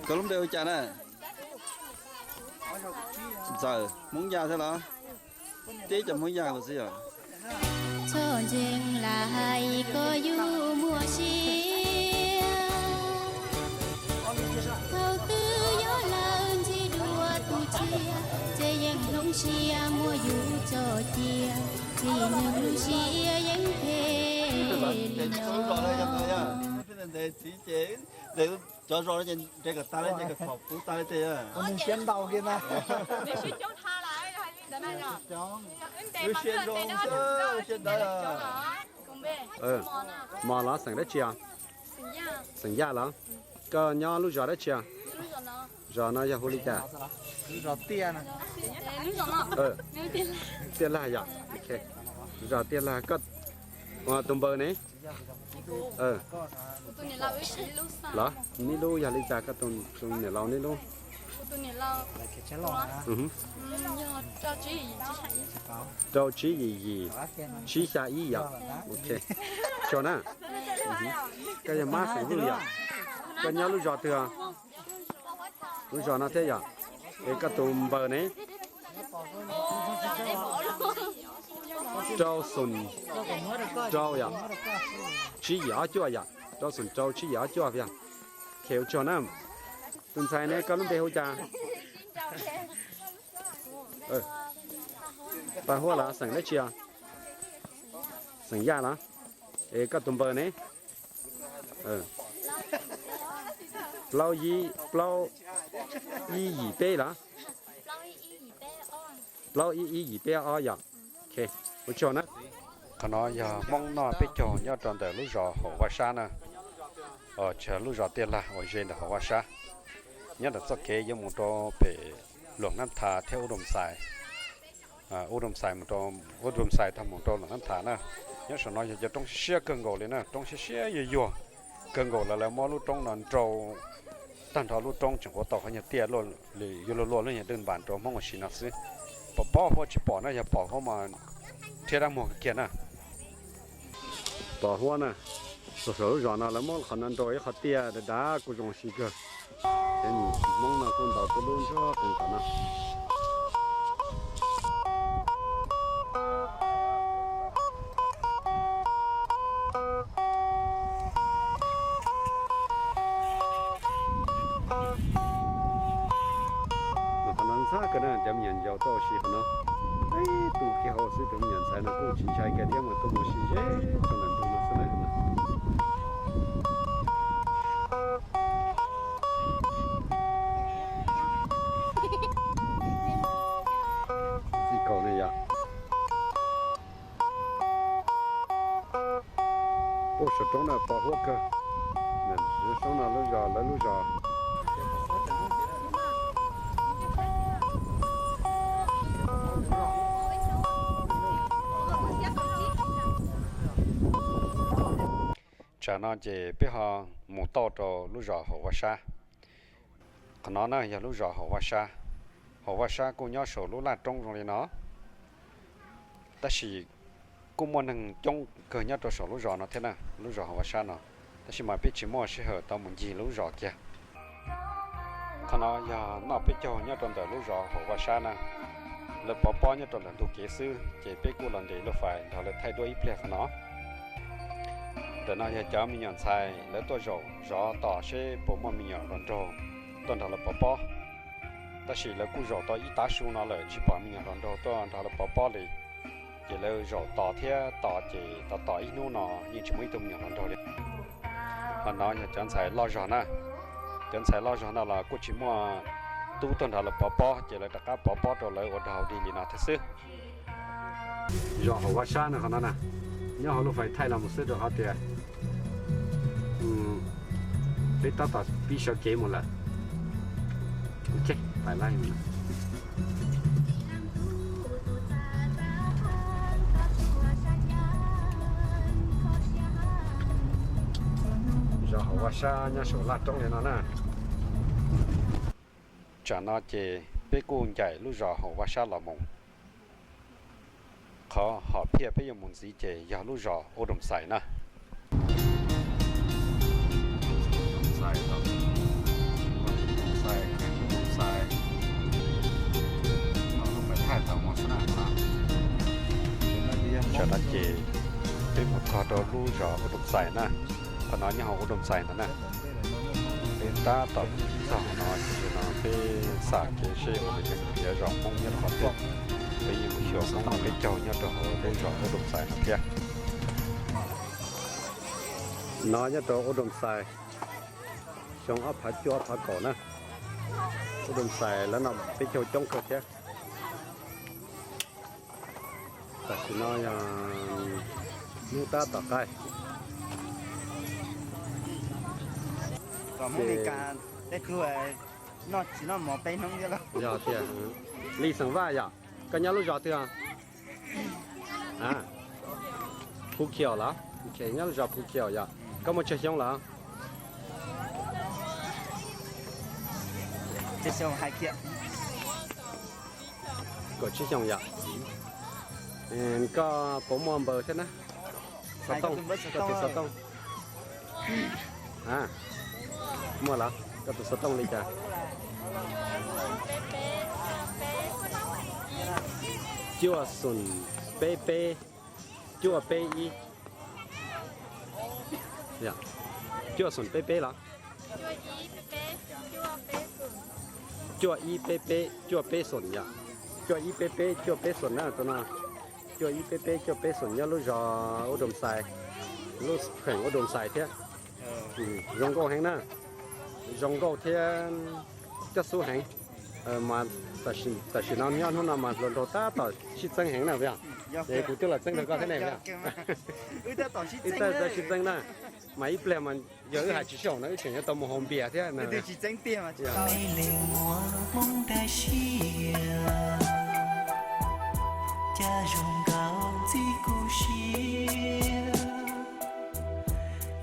Koj lub npe hu cas na? Ntxawm, Hmoob Yaj thiab los? Tib cov Hmoob Yaj xwb yom. Txhob ntseeg lam hais koj yus muaj sia, thaum twg yuav lawm ntsib dua tus tsiaj, ces yeej hloov siab muab yus tso cia, txiv neej lub siab yeej phem li no. Cov zos no ces nres kom tag li ces kom phom puv tag li ces. Siab ntau kiag na. Siab ntawd. Mos los? Xeem dab tsi? Xeem Yaj los? Koj nyob lub zos dab tsi? Zos no yog hu li cas? Tiaj Lag yom? Zos Tiaj Lag. Koj tus npaws ne? Los, neb lub yog li cas, koj tus niam laus neb lub? Rau tsib yim yim, tsib xya ib yom. Ok, tso na. Koj yog mab xeem Vwj yom? Koj nyob lub zos twg? Lub zos no thiab yom? Es koj tus npawg ne? Rau xoom rau yom, tsib yim ob cuaj yom, rau xoom rau tsib yim ob cuaj yom. Ok, ua tsaug na. Tus ntxhais ne, koj lub npe hu cas? Paj Huab los xeem dab tsi os? Xeem Yaj los? Es koj tus npawg ne? Plaub ib, plaub ib yim peb los? Plaub ib ib yim peb ob yom. Ok, ua tsaug na. Qhov no yog Hmoob noj peb caug nyob rau ntawm lub zos Haum Vaj Sab na. Tsis yog lub zos Tiaj Lag uas ze ntawm Haum Vaj Sab. Nyob ntawm txoj kev yuav mus rau pem Luam Nab Tha thiab Ub Doo Xais. Ub Doo Xais mus rau, Ub Doo Xais tag mus rau Luam Nab Tha na. Nyob saum no yog cov roob siab siab kawg nkaus li na, roob siab siab yuag yuag kawg nkaus lawm, lawv muab lub roob no nrau tag nrho, lub roob tseem ua tau qhov nyuag tiaj luaj li, yuav luag luaj lub nyuag dwj npas rau Hmoob ua si no xwb. Pom pob huab tsis pom na, yog pom huab mas rhiab dab muag kiag na. Pom huab na, saum lub zos no lawv muab qhov no nrau ib qhov tiaj dav dav kuj zoo ua si kawg. Ces Hmoob no kuj ntaus tuj lub ntsuab qees tom no. Qhov no ntxhab kawg na, cov me nyuam ntsaum tuaj ua si qhov no. Peb tus kiag hauv xwb, tus me nyuam ntxhais no kuj tsis ntshai kiag thiab mas tuaj mus ua si ze rau ntawm ntug no xwb na. Txij kaum ne yom. Ub, saum roob na pom huab kawg. Soob no lub zos, lawv lub zos. Tsam no ces peb ho mus tauj rau lub zos Haum Vaj Sab. Qhov no na yog lub zos Haum Vaj Sab. Haum Vaj Sab kuj nyob saum lub laj roob zoo li no, tab sis kuj muaj neeg coob kawg nyob rau saum lub zos no thiab na, lub zos Haum Vaj Sab no, tab sis mas peb tsis muaj sij hawm tau mus ncig lub zos kiag. Qhov no yog noj peb caug nyob rau ntawm lub zos Haum Vaj Sab na. Lawv pov pob nyob rau ntawm ntug kev xwb, ces peb kuj los nres lub fais nrog lawv thaij duab ib pliag qhov no. Ntawm no yog cov me nyuam ntxhais lawv tuaj zaum zov tos seb puas muaj me nyuam hluas nraug tuaj nrog lawv pov pob. Tab sis lawv kuj zaum tau ib tav su no lawm tsis pom me nyuam hluas nraug tuaj nrog lawv pov pob li. Ces lawv zaum tos thiab tos ces tos tos ib hnub no yeej tsis muaj ib tug me nyuam hluas nraug li. Qhov no yog cov ntxhais loj zog na. Cov ntxhais loj zog no los kuj tsis muaj tub tuaj nrog lawv pov pob, ces lawv rov qab pov pob rau lawv ua dog dig li no thiab xwb. Zos Haum Vaj Sab no qhov no na, nyob hauv lub fais thaij los mus xwb rau qhov tias peb tab tom pib sawv kev mus lawm. Ok, pais laij mus. Zos Haum Vaj Sab nyob saum laj roob li no na. Tsam no ces peb kuj ncaim lub zos Haum Vaj Sab los mus. Qhov hom phiaj peb yuav mus ntxiv ces yog lub zos Ub Doo Xais na. Tsam no ces peb mus txog rau lub zos Ub Doo Xais na. Qhov no nyob hauv Ub Doo Xais ntawd na. Peb tab tom txog no ces no peb xam kev seb ua li cas zos Hmoob nyob rau qhov twg. Peb yeej mus xyuas Hmoob noj peb caug nyob rau hauv lub zos Ub Doo Xais no thiab. No nyob rau Ub Doo Xais, xyoo ob phav cuaj ob phav kaum na. Ub Doo Xais lawv noj peb caug coob kawg thiab. Tam sim no yog hnub tab tom qaij. Yog tias, Lis xeem Vaj yom, koj nyob lub zos twg? Phu Khiaum los? Nyob lub zos Phu Khiaum yom. Koj muaj tsawg xyoo lawm? Kaum tsib xyoos yom. Koj puas muaj npawg thiab na? Xov tooj, koj tus xov tooj. A, muaj los? Koj tus xov tooj li cas? Cuaj xoom peb peb, cuaj peb ib. Cuaj xoom peb peb los? Cuaj ib peb peb cuaj peb xoom yom. Cuaj ib peb peb cuaj peb xoom na tus no. Cuaj ib peb peb cuaj peb xoom nyob lub zos Ub Doo Xais, lub kheem Ub Doo Xais thiab. Zoo nkauj heev na. Zoo nkauj thiab coj xub heev. Mas tam sim no nyob hnub no mas hluas nraug tab tom sib txeeb heev na yom. Es kuv twb los txeeb rau koj thiab ne yom. Wb tab tom sib txeeb na. Mas ib pliag mas yog wb hais tsis sib haum no wb tseem yuav tau mus haus npias thiab. Leej muam Hmoob tag siab, cas zoo nkauj ntxim kuv siab,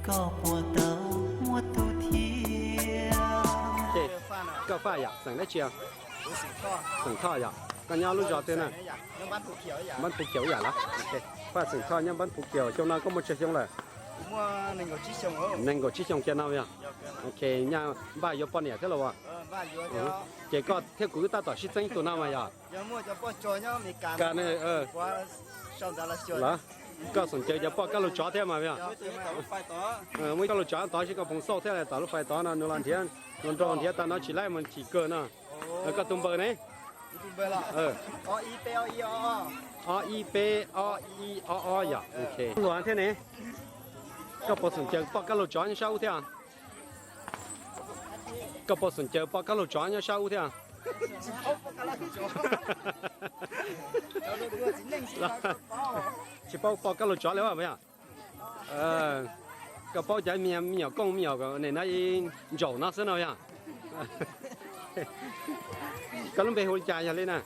koj puas tau muaj tus thiab. Koj faj yom, xeem dab tsi? Xeem Thoj yom. Koj nyob lub zos twg na? Npab Phuv Kiaum yom los? Faj Xeem Thoj nyob Npab Phuv Kiaum, xyoo no koj muaj tsawg xyoo lawm? Nees nkaum tsib xyoo kiag no yog. Ok, nyaj npaj yuav poj niam thiab los as? Ces koj thiab kuv wb tab tom sib txeeb tus no mas yog. Los, koj xeem Caws cov poj kab laug tsov thiab mas yog. Muaj ib kab laug tsov tod seb koj phoos xauj thiab tom lub fais tod no nws los nrhiav, los nrog nrhiav tag no tsis laib mus chim kawg no. Koj tus npawg ne? Ob ib peb ob ib ob ob yom. Hluas thiab ne. Koj puas xeem Caws poj kab laug tsov nyob sab ub thiab? Koj puas xeem Caws poj kab laug tsov nyob sab ub thiab? Tsis paub poj kab laug tsov li as yog? Koj paub cov me nyuam kooj me nyuam nim no ntsaum no xwb no yog? Koj lub npe hu li cas yog li na?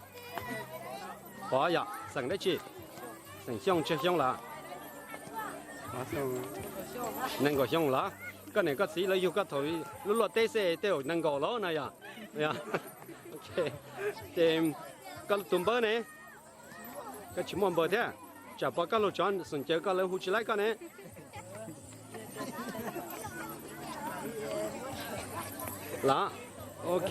Pov yom, xeem dab tsi? Xeem Xyooj, tsawg xyoo lawm? Nees nkaum xyoo lawm. Koj niam koj txiv lawv yug koj thaum lub luaj teb xwb tej zaum nees nkaum lawm no yog? Ces koj tus npawg ne? Koj tsis muaj npawg thiab. Tsam poj kab laug tsov xeem Caws koj lawv hu tsis laib koj ne. Los, ok,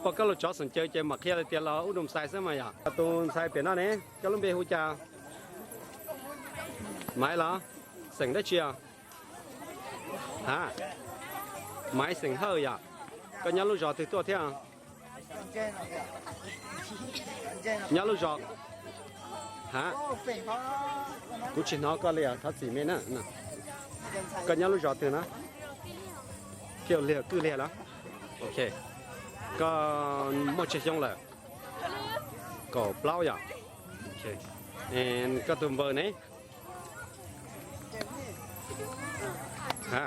poj kab laug tsov xeem Caws ces mam qhia tias los Ub Doo Xais xwb mas yog. Tus ntxhais pem no ne, koj lub npe hu cas? Maiv los? Xeem dab tsi? Ha, Maiv xeem Hawj yom. Koj nyob lub zos twg tuaj thiab? Nyob lub zos, ha, kuv tsis hnov koj li, thov txim me na. Koj nyob lub zos twg na? Kiav Liag, Kwj Liag los? Ok, koj muaj tsawg xyoo lawm? Kaum plaub yom. Koj tus npawg ne? Ha,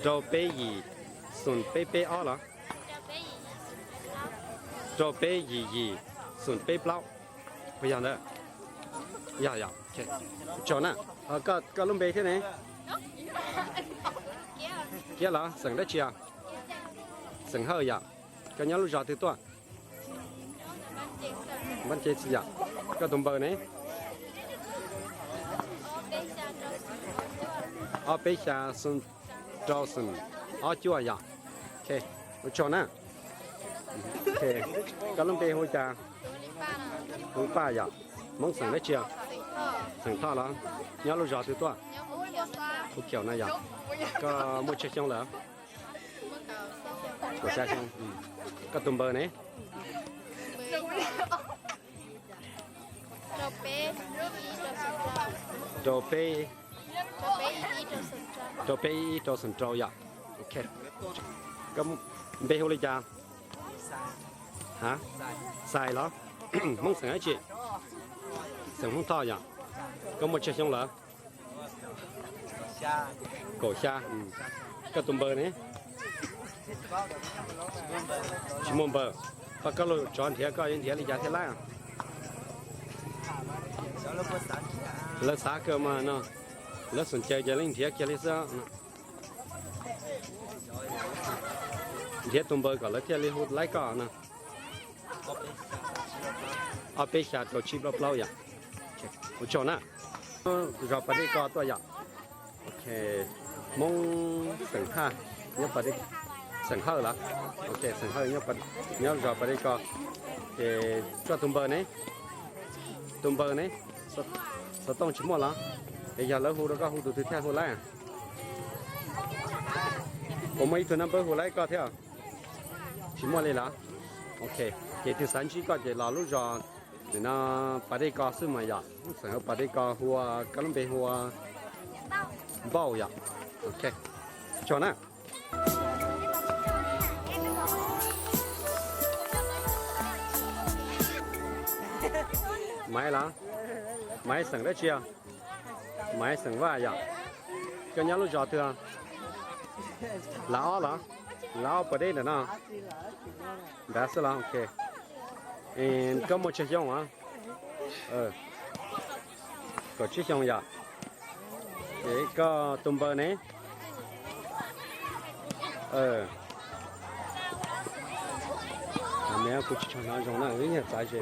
rau peb yim xoom peb peb ob los? Rau peb yim yim xoom peb plaub. Puas yog ntawd? Yog yog. Tsaug na. Koj lub npe thiab ne? Kiab los? Xeem dab tsi os? Xeem Hawj yom. Koj nyob lub zos twg tuaj? Npab Ceg txiv yom. Koj tus npawg ne? Ob peb xya xoom rau xoom ob cuaj yom. Ua tsaug na. Koj lub npe hu cas? Hu Paj yom. Hmoob xeem dab tsi? Xeem Thoj los? Nyob lub zos twg tuaj? Phu Khiaum no yom. Koj muaj tsawg xyoo lawm? Kaum xya xyoo. Koj tus npawg ne? Rau peb, rau peb ib ib rau xoom rau yom. Ok. Koj npe hu li cas? Ha, Xais los? Hmoob xeem dab tsi? Xeem Hmoob Thoj yom. Koj muaj tsawg xyoo lawm? Kaum xya. Koj tus npawg ne? Tsis muaj npawg. Poj kab laug tsov nrhiav koj yuav nrhiav li cas thiaj laib? Lawv xav kawg mas no. Lawv xeem Caws ces leej nrhiav kiag li xwb. Thiab tus npawg kom lawv thiaj li hu laib koj no. Ob peb xya rau tsib plaub plaub yom. Ua tsaug na. Zos Pas Dej Ko tuaj yom. Ok, Hmoob xeem Haj, nyob Pas Dej, xeem Hawj los? Ok, xeem Hawj nyob zos Pas Dej Ko. Ces koj tus npawg ne? Tus npawg ne? Xov tooj tsis muaj los? Es yog lawv hu rau koj hu tus twg thiaj hu laib? Puas muaj ib tug naj npawb hu laib koj thiab? Tsis muaj li los? Ok, ces tus xav ntsib koj ces los lub zos nim no Pas Dej Ko xwb mas yom, xeem Hawj Pas Dej Ko hu ua, koj lub npe hu ua Npauj yom. Ok, tsaug na. Maiv los? Maiv xeem dab tsi? Maiv xeem Vaj yom. Koj nyob lub zos twg? Lav Ob los? Lav Ob Pas Dej ntawm no? Nrad xwb los? Ok. Koj muaj tsawg xyoo os? Kaum tsib xyoo yom. Ces koj tus npawg ne? Kuv tsis tshua hnov zoo na, wb yog txav ze.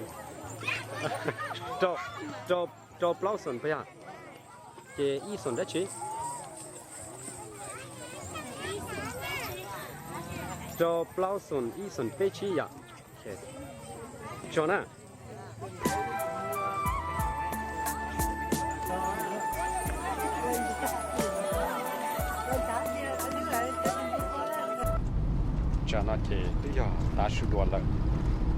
Rau plaub xoom puas yog? Ces ib xoom dab tsi? Rau plaub xoom ib xoom peb tsib yom. Tsaug na. Tsam no ces twb yog tav su dua lawm,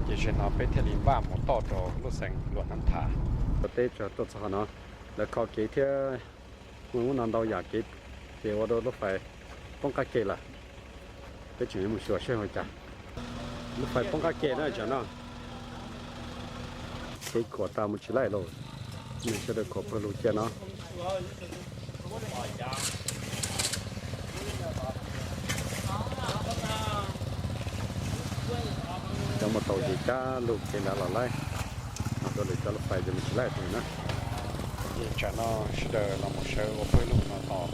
ces zaum no peb thiaj li npaj mus toj rau lub xeev Luam Nab Thav. Teb tuaj txog qhov no, lawv kho kev thiab, ua ub no ntau yam kev, ces ua rau lub fais poob qab ke lawm. Peb tseem yuav mus xyuas seb ua cas. Lub fais poob qab ke na tsam no. Kev khuam tas mus tsis laij los, nws sawv daws khuam pawg lug cia no. Cov mus tau ces cab lug kev nrad los laij, ho rau lwm cov lub fais ces mus tsis laij tus na. Ces tsam no sawv daws los mus sawv ua pawg lug no tos,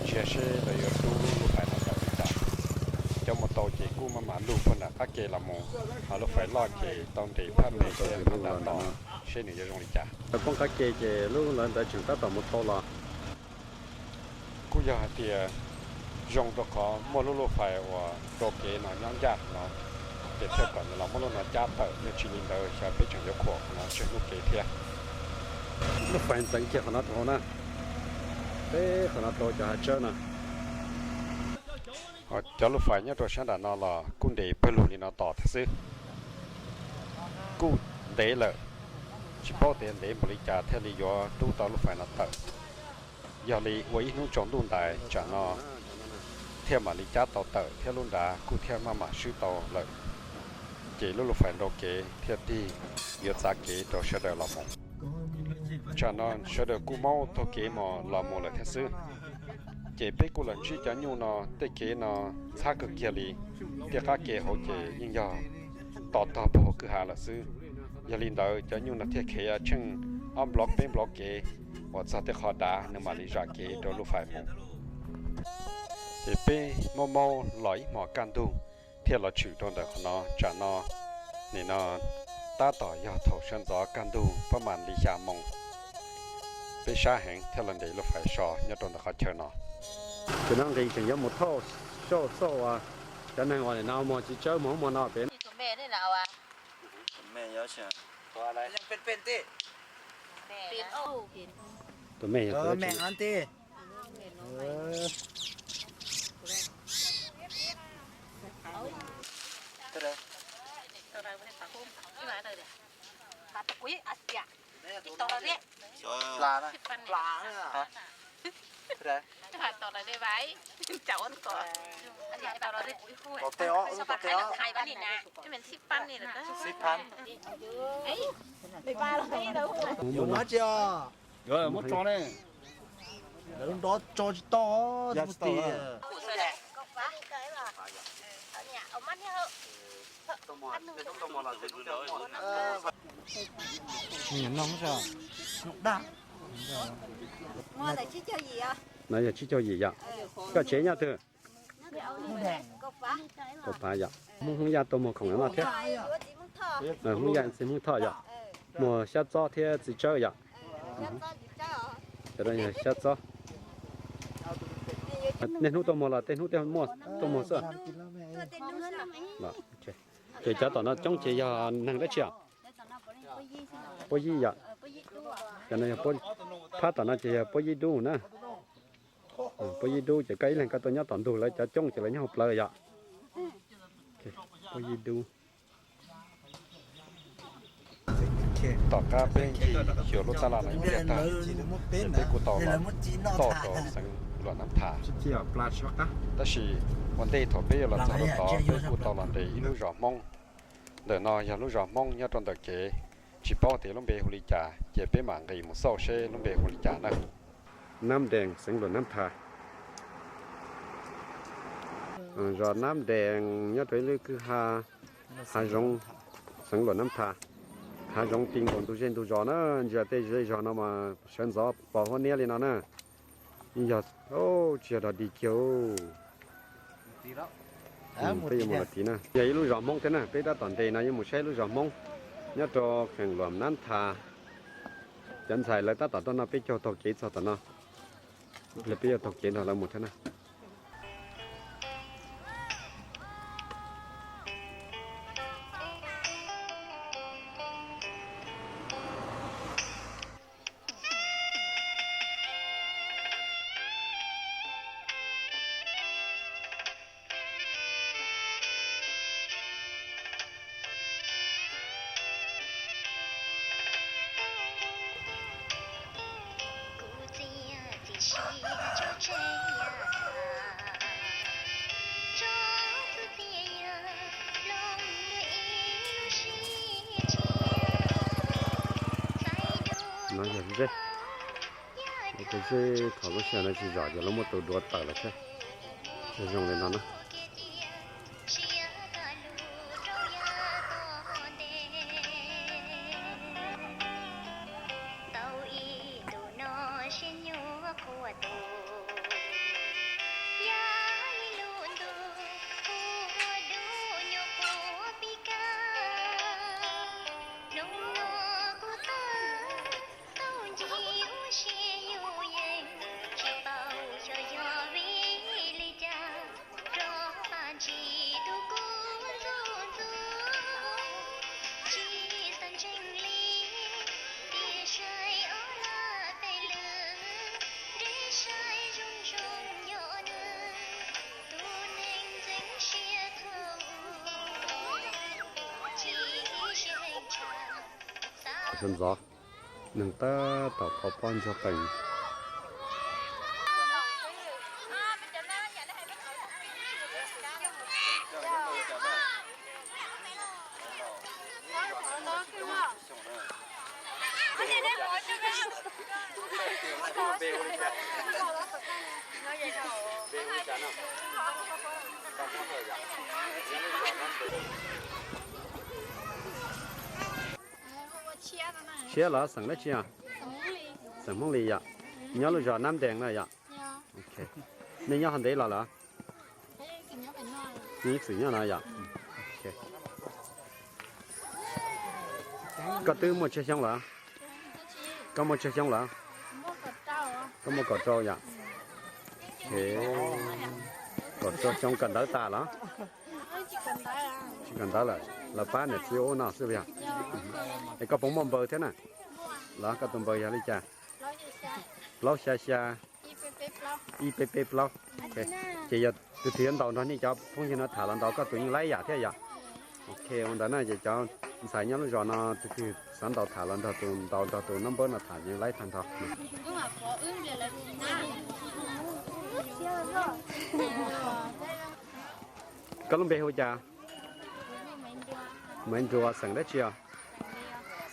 ntsia seb lawv yuav rub lub fais no tawm li cas. Cov mus tau ces kuj maj mam lug puag nram qab ke los mus, ho lub fais loj ces tau nres phab me thiab phab nrad tos seb nws yuav zoo li cas. Lawv poob qab ke ces lub lawv ntawd tseem tab tom mus tau los. Kuj yog hais tias zoo rau qhov muaj lub lub fais uas rau kev no nyob ncaj no, ces thiaj kom nws los muab lub no cab tawm, yog tsis li ntawd xyov peb tseem yuav khuam no tseg lub kev thiab. Lub fais ntxeev kiag qhov no rau hauv na, peb qhov no rau cov hav tsawb no. Cov lub fais nyob rau sab nram no los kuj nres pawg lug li no tos thiab xwb. Kuj ntev lawm, tsis paub tias ntev npaum li cas thiaj li yuav rub tau lub fais no tawm. Yog li ua ib hnub tsaus ntuj ntais tsam no thiaj mam li cab tau tawm thiab lub nrad kuj thiaj maj mam swb tau lawm. Ces lub lub fais nrau kev thiaj tig yuav txav kev rau sawv daws los mus. Tsam no sawv daws kuj maub taug kev mus los mus lawm thiab xwb. Ces peb kuj los ntsib cov nyuj no tej kev no txhab kawg kiag li, tej qab ke hauv ces yeej yog to tog puag hauv kwj ha lawm xwb. Yog li ntawd cov nyuj no thiaj khiav tsheej ob nplov peb nplov kev uas txog tej qhov dav nws mam li zam kev rau lub fais mus. Ces peb maub maub los ib hmos kaj ntug thiaj los tshwm rau ntawm qhov no. Tsam no nim no tab tom yog thaum sawv ntxov kaj ntug pab mam li xya moo. Peb sab heev thiaj los nres lub fais so nyob rau ntawm qhov chaw no. Ces no nqis tseem yuav mus thauj xauj uas cov neeg uas nim no muag txiv tsawb muag ub muag no pem. Tus me yog Tus me tsis os. Lawv lub nrov tso tsis tau, tsis tau tiag. Noj daj. No yog tsib caug yim yom. Koj tsev nyob twg? Kaum phav yom. Hmoob Yaj tuaj muag khoom no thiab. Hmoob Yaj txiv Hmoob Thoj yom. Muag Xyab Txob thiab txiv Tsawb yom. Cov no yog Xyab Txob. Niaj hnub tuaj muag los tej hnub tej muaj tuaj muag xwb? Ces cov tom no coob ces yog neeg dab tsi os? Puab Yib yom. Cov no yog, phab tom no ces yog Puab Yib Dub na. Puab Yib Dub ces koj ib leeg koj tuaj nyob tom ntug, lawv cov coob ces lawv nyob hauv plawv yom. Puab Yib Dub. Tom qab peb ncig xyuas lub tab laj no ib pliag tag, peb kuj tau los txog rau xeev Luam Nab Thas. Tab sis ua ntej thaum peb yuav los txog rau tod peb kuj tau los nres ib lub zos Hmoob. Ntawm no yog lub zos Hmoob nyob rau ntawm kev, tsis paub tias lub npe hu li cas ces peb mam nqis mus xauj seb lub npe hu li cas na. Nab Dees, xeev Luam Nab Thas. Zos Nab Dees nyob rau ib lub kwj ha, hav zoov, xeev Luam Nab Thas. Hav zoov ti nkaus ntug zej ntug zos na, ntsia tej zej zog no mas sawv ntxov pos huab niab li no na. Yeej yog, tsis yog dog dig kiag. Peb yuav mus dog dig na. Yog ib lub zos Hmoob thiab na, peb tab tom nres no yuav mus saib lub zos Hmoob nyob rau xeev Luam Nab Thas. Cov ntxhais lawv tab tom tuaj noj peb caug taug kev txog tom no. Ib pliag peb yuav taug kev nrog lawv mus thiab na. No yog zej, tus zej thaum lub sij hawm no tsis zom ces lawv muab tus duav tawm lawm thiab. Zoo li no na. Sawv ntxov, neeg tab tom pov pob ntsuag qees. Tshiab los xeem dab tsi os? Xeem Hmoob Lis yom. Nyob lub zos Nab Dees no yom. Nej nyob qhov ntev los lawm? Nej ib txwm nyob no yom? Koj twb muaj tsawg xyoo lawm? Koj muaj tsawg xyoo lawm? Koj muaj kaum rau yom? Kaum rau xyoo kawm ntawv tas los? Tsis kawm ntawv lawm, los pab niam txiv ua no xwb yog? Es koj puas muaj npawg thiab na? Los koj tus npawg yog li cas? Plaub xya xya, ib peb peb plaub. Ces yog tus twg yuav ntaus nrog nej cov phooj ywg no tham los ntaus, koj tus yeej laib yam thiab yom? Ok, ua ntawd na ces cov ntxhais nyob lub zos no tus twg xav ntaus tham los nrog tus, ntaus nrog tus nab npawb no tham yeej laib tag nrho. Koj lub npe hu cas? Maiv Nruas, xeem dab tsi os?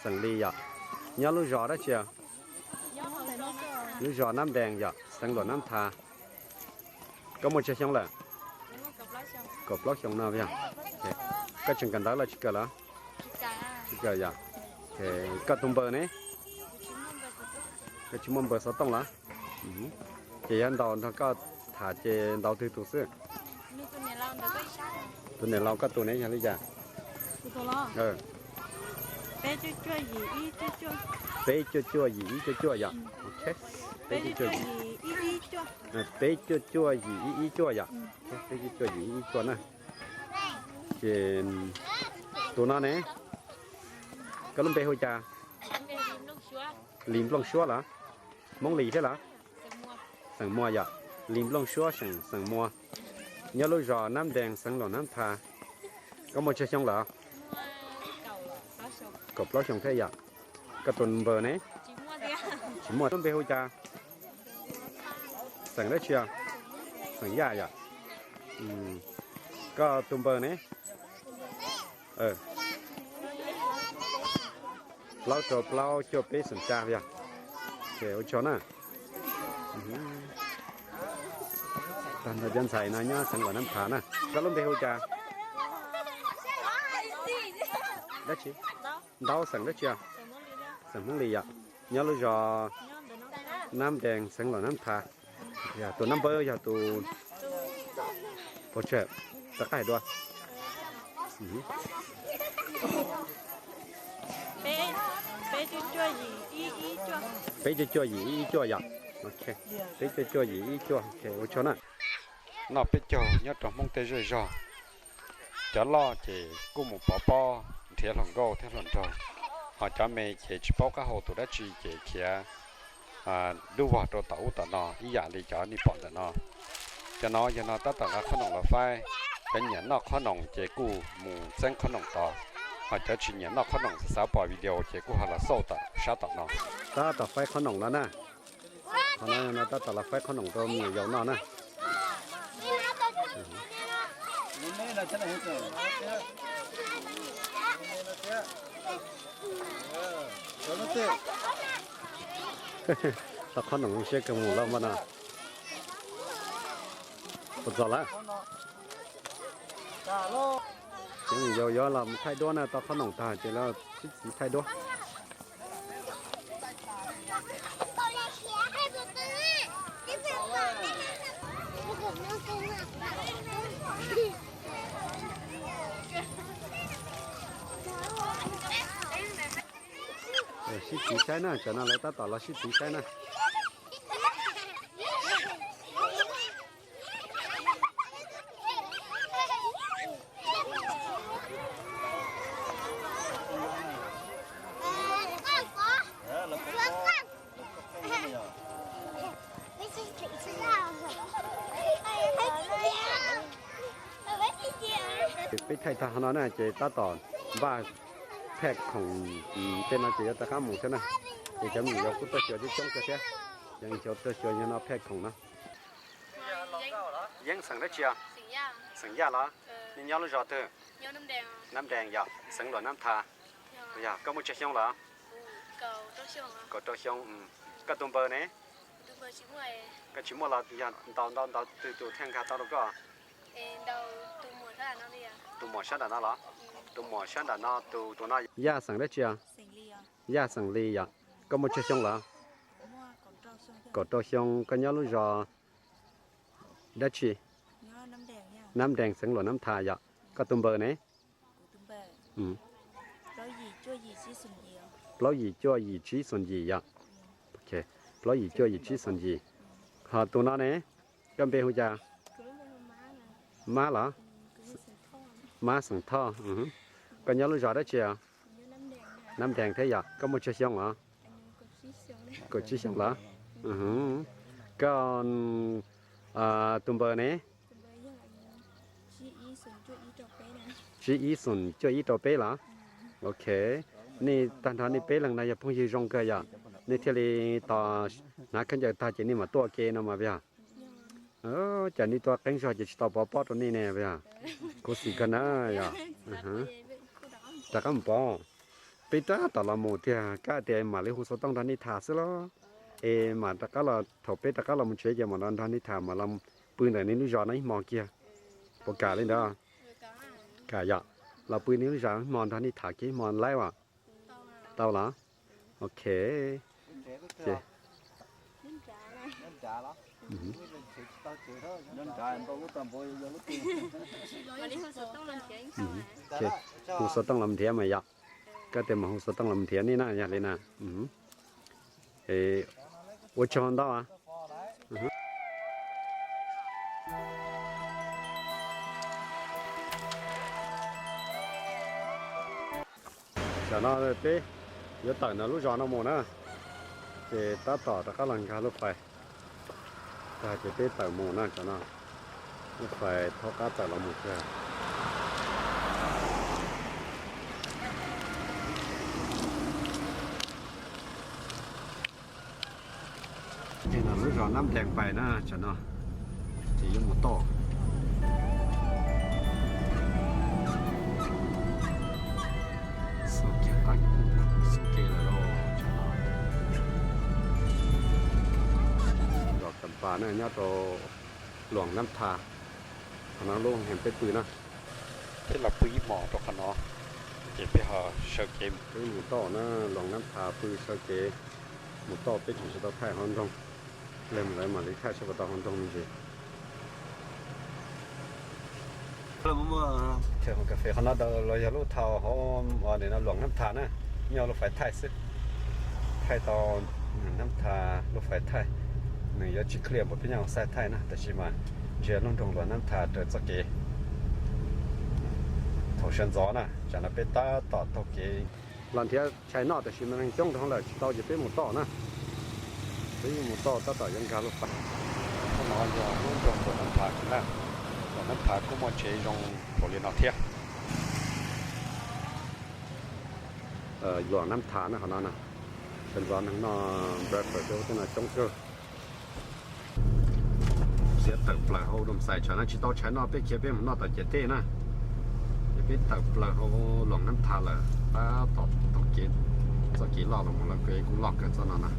Xeem Lis yom. Nyob lub zos dab tsi os? Lub zos Nab Dees yom, xeev Luam Nab Thas. Koj muaj tsawg xyoo lawm? Kaum plaub xyoo no yog. Koj tseem kawm ntawv los tsis kawm lawm? Tsis kawm yom. Koj tus npawg ne? Koj tsis muaj npawg xov tooj lawm? Ces yog ntaus nrog koj tham ces ntaus twg tus xwb? Tus niam laus koj tus ne yog li cas? Peb cuaj cuaj yim ib cuaj cuaj yom. Peb cuaj cuaj yim ib ib cuaj yom. Peb cuaj cuaj yim ib ib cuaj na. Ces tus no ne, koj lub npe hu cas? Lis Nplooj Suab los? Hmoob Lis thiab los? Xeem Muas yom. Lis Nplooj Suab xeem, Xeem Muas, nyob lub zos Nab Ntees xeev Luam Nab Thas. Koj muaj tsawg xyoo lawm? Kaum plaub xyoo thiab yom. Koj tus npawg ne? Tsis muaj, lub npe hu cas? Xeem dab tsi? Xeem Yaj yom. Koj tus npawg ne? Plaub rau plaub cuaj peb xoom tsa yog. Ces ua tsaug na. Tag nrho cov ntxhais no nyob xeev Luam Nab Thas na. Koj lub npe hu cas? Dab tsi? Ntaub, xeem dab tsi? Xeem Hmoob Lis yom. Nyob lub zos Nab Ntees xeev Luam Nab Thas. Yog tus nab npawb yog tus, rov qab hais dua. Peb cuaj cuaj yim ib ib cuaj yom. Peb cuaj cuaj yim ib cuaj, ua tsaug na. Noj peb caug nyob rau Hmoob tej zej zog. Cov loj ces kuj mus pov pob nrhiav hluas nkauj thiab hluas nraug, ho cov me ces tsis paub qab hau tus dab tsi ces khiav dub vog rau tom ub tom no ib yam li cov nej pom ntawm no. Cov no yog no tab tom nqa qhob noom los faib. Cov nyiam noj qhob noom ces kuj mus txeeb qhob noom tod, ho cov tsis nyiam noj qhob noom xav xav pom video ces kuj ho los xauj tom sab tom no. Tab tom faib qhob noom los na. Qhov no tab tom los faib qhob noom rau me nyuam yaus noj na. Tau qhob noom zoo siab kawg mus lawm mas no. Puas txog lawm? Ces me nyuam yaus yuav los mus thaij duab na, tau qhob noom tag ces lawv sib txiv thaij duab. Sib txiv saib na, cov no lawv tab tom los sib txiv saib na. Peb thaij tag no na ces tab tom npaj phaj khoom, tej no ces yuav rov qab mus thiab na. Ces cov me nyuam yaus kuj tuaj xyuas coob coob kawg thiab. Cov me nyuam yaus tuaj xyuas yog no phaj khoom no. Yeeb xeem dab tsi os? Xeem Yaj los? Nej nyob lub zos twg? Nab Nrees yog xeev Luam Nab Thas. Yog koj muaj tsawg xyoo lawm? Kaum rau xyoo. Koj tus npawg ne? Koj tsis muaj los yog ntaus ntaus ntaus twg tus thiaj nkag tau rau koj? Tus muam sab nram no los? Tus muam sab nram no, tus tus no. Yaj xeem dab tsi os? Yaj xeem Lis yom. Koj muaj tsawg xyoo lawm? Kaum rau xyoo. Koj nyob lub zos dab tsi? Nab Nrees xeev Luam Nab Thas yom. Koj tus npawg ne? Plaub yim cuaj yim tsib xoom yim yom. Plaub yim cuaj yim tsib xoom yim. Ho tus no ne? Koj npe hu cas? Mab los? Mab xeem Thoj. Koj nyob lub zos dab tsi os? Nab Nrees thiab yom. Koj muaj tsawg xyoo os? Kaum tsib xyoo lawm. Koj tus npawg ne? Tsib ib xoom cuaj ib rau peb los? Ok. Nej tag nrho nej peb leeg no yog phooj ywg zoo kawg yom, nej thiaj li tos hnav khaub ncaws tag ces nej mam tuaj ke no mas yog. Cas nej tuaj qeeb zog ces tsis tau pov pob rau nej ne yog. Khuv xim kawg na yog. Rov qab mus pov. Peb rov tom los mus tiag, kab tias mam li hu xov tooj nrog nej tham xwb los. Es mam rov qab los, thaum peb rov qab los mus tsev ces mam los nrog nej tham, mam los pw ntawm nej lub zos no ib hmo kiag. Puas kam li ntawd? Kam yom. Los pw nej lub zos ib hmo nrog nej tham kiag ib hmo laib as. Tau los? Ok. Ces Hu xov tooj los nrhiav mas yom. Koj tias mas hu xov tooj los nrhiav nej na, yog li na. Ua tsaug ntau. Tam no peb yuav tawm ntawm lub zos no mus na, ces tab tom rov qab los nkag lub fais tag ces peb tawm mus na. Tam no lub fais thaub qab tawm los mus kawg. Ces no lub zos Nab Nplees Pais na, tam no ces yuav mus toj. Xub ke qab, xub ke lawm lauj, tam no. Zos Kam Pas na, nyob rau Luam Nab Tha, qhov no lub heev peb pw na. Peb los pw ib hmos rau qhov no, ces peb ho sawv kev peb mus toj na. Luam Nab Tha pw sawv kev mus toj, peb tseem tsis tau thaij hauv nroog. Leg lawv mam li thaij saib puas tau hauv nroog me ntsis. Cov kas fes qhov no los yog lub thau hauv Luam Nab Tha na, nyob lub fais thaij xwb. Thaij tau Nab Tha lub fais thaij, nws yuav tsis clear npaum peb nyob xaij thaij na, tab sis mas ntsia lub nroog Luam Nab Tha raws txoj kev. Thaum sawv ntxov na, tsam no peb tab tom taug kev los nrhiav tshais noj, tab sis mas neeg coob dhau lawm tsis tau ces peb mus toj na. Peb yeej mus toj tab tom yuav nkag lub fais. Qhov no yog lub nroog Luam Nab Tha na, Luam Nab Tha kuj muaj tsev zoo npaum li no thiab. Luam Nab Tha na, qhov no na, sawv ntxov neeg noj breakfast tej no coob kawg. Xiav tawm plaws hauv Doo Xais, tsam no tsis tau tshais noj, peb khiav peb mus noj tom ciam teb na. Ces peb tawm plaws hauv Luam Nab Tha lawm, tab tom taug kev, txoj kev loj los mus lawm, kev kuj loj kawg txoj no na.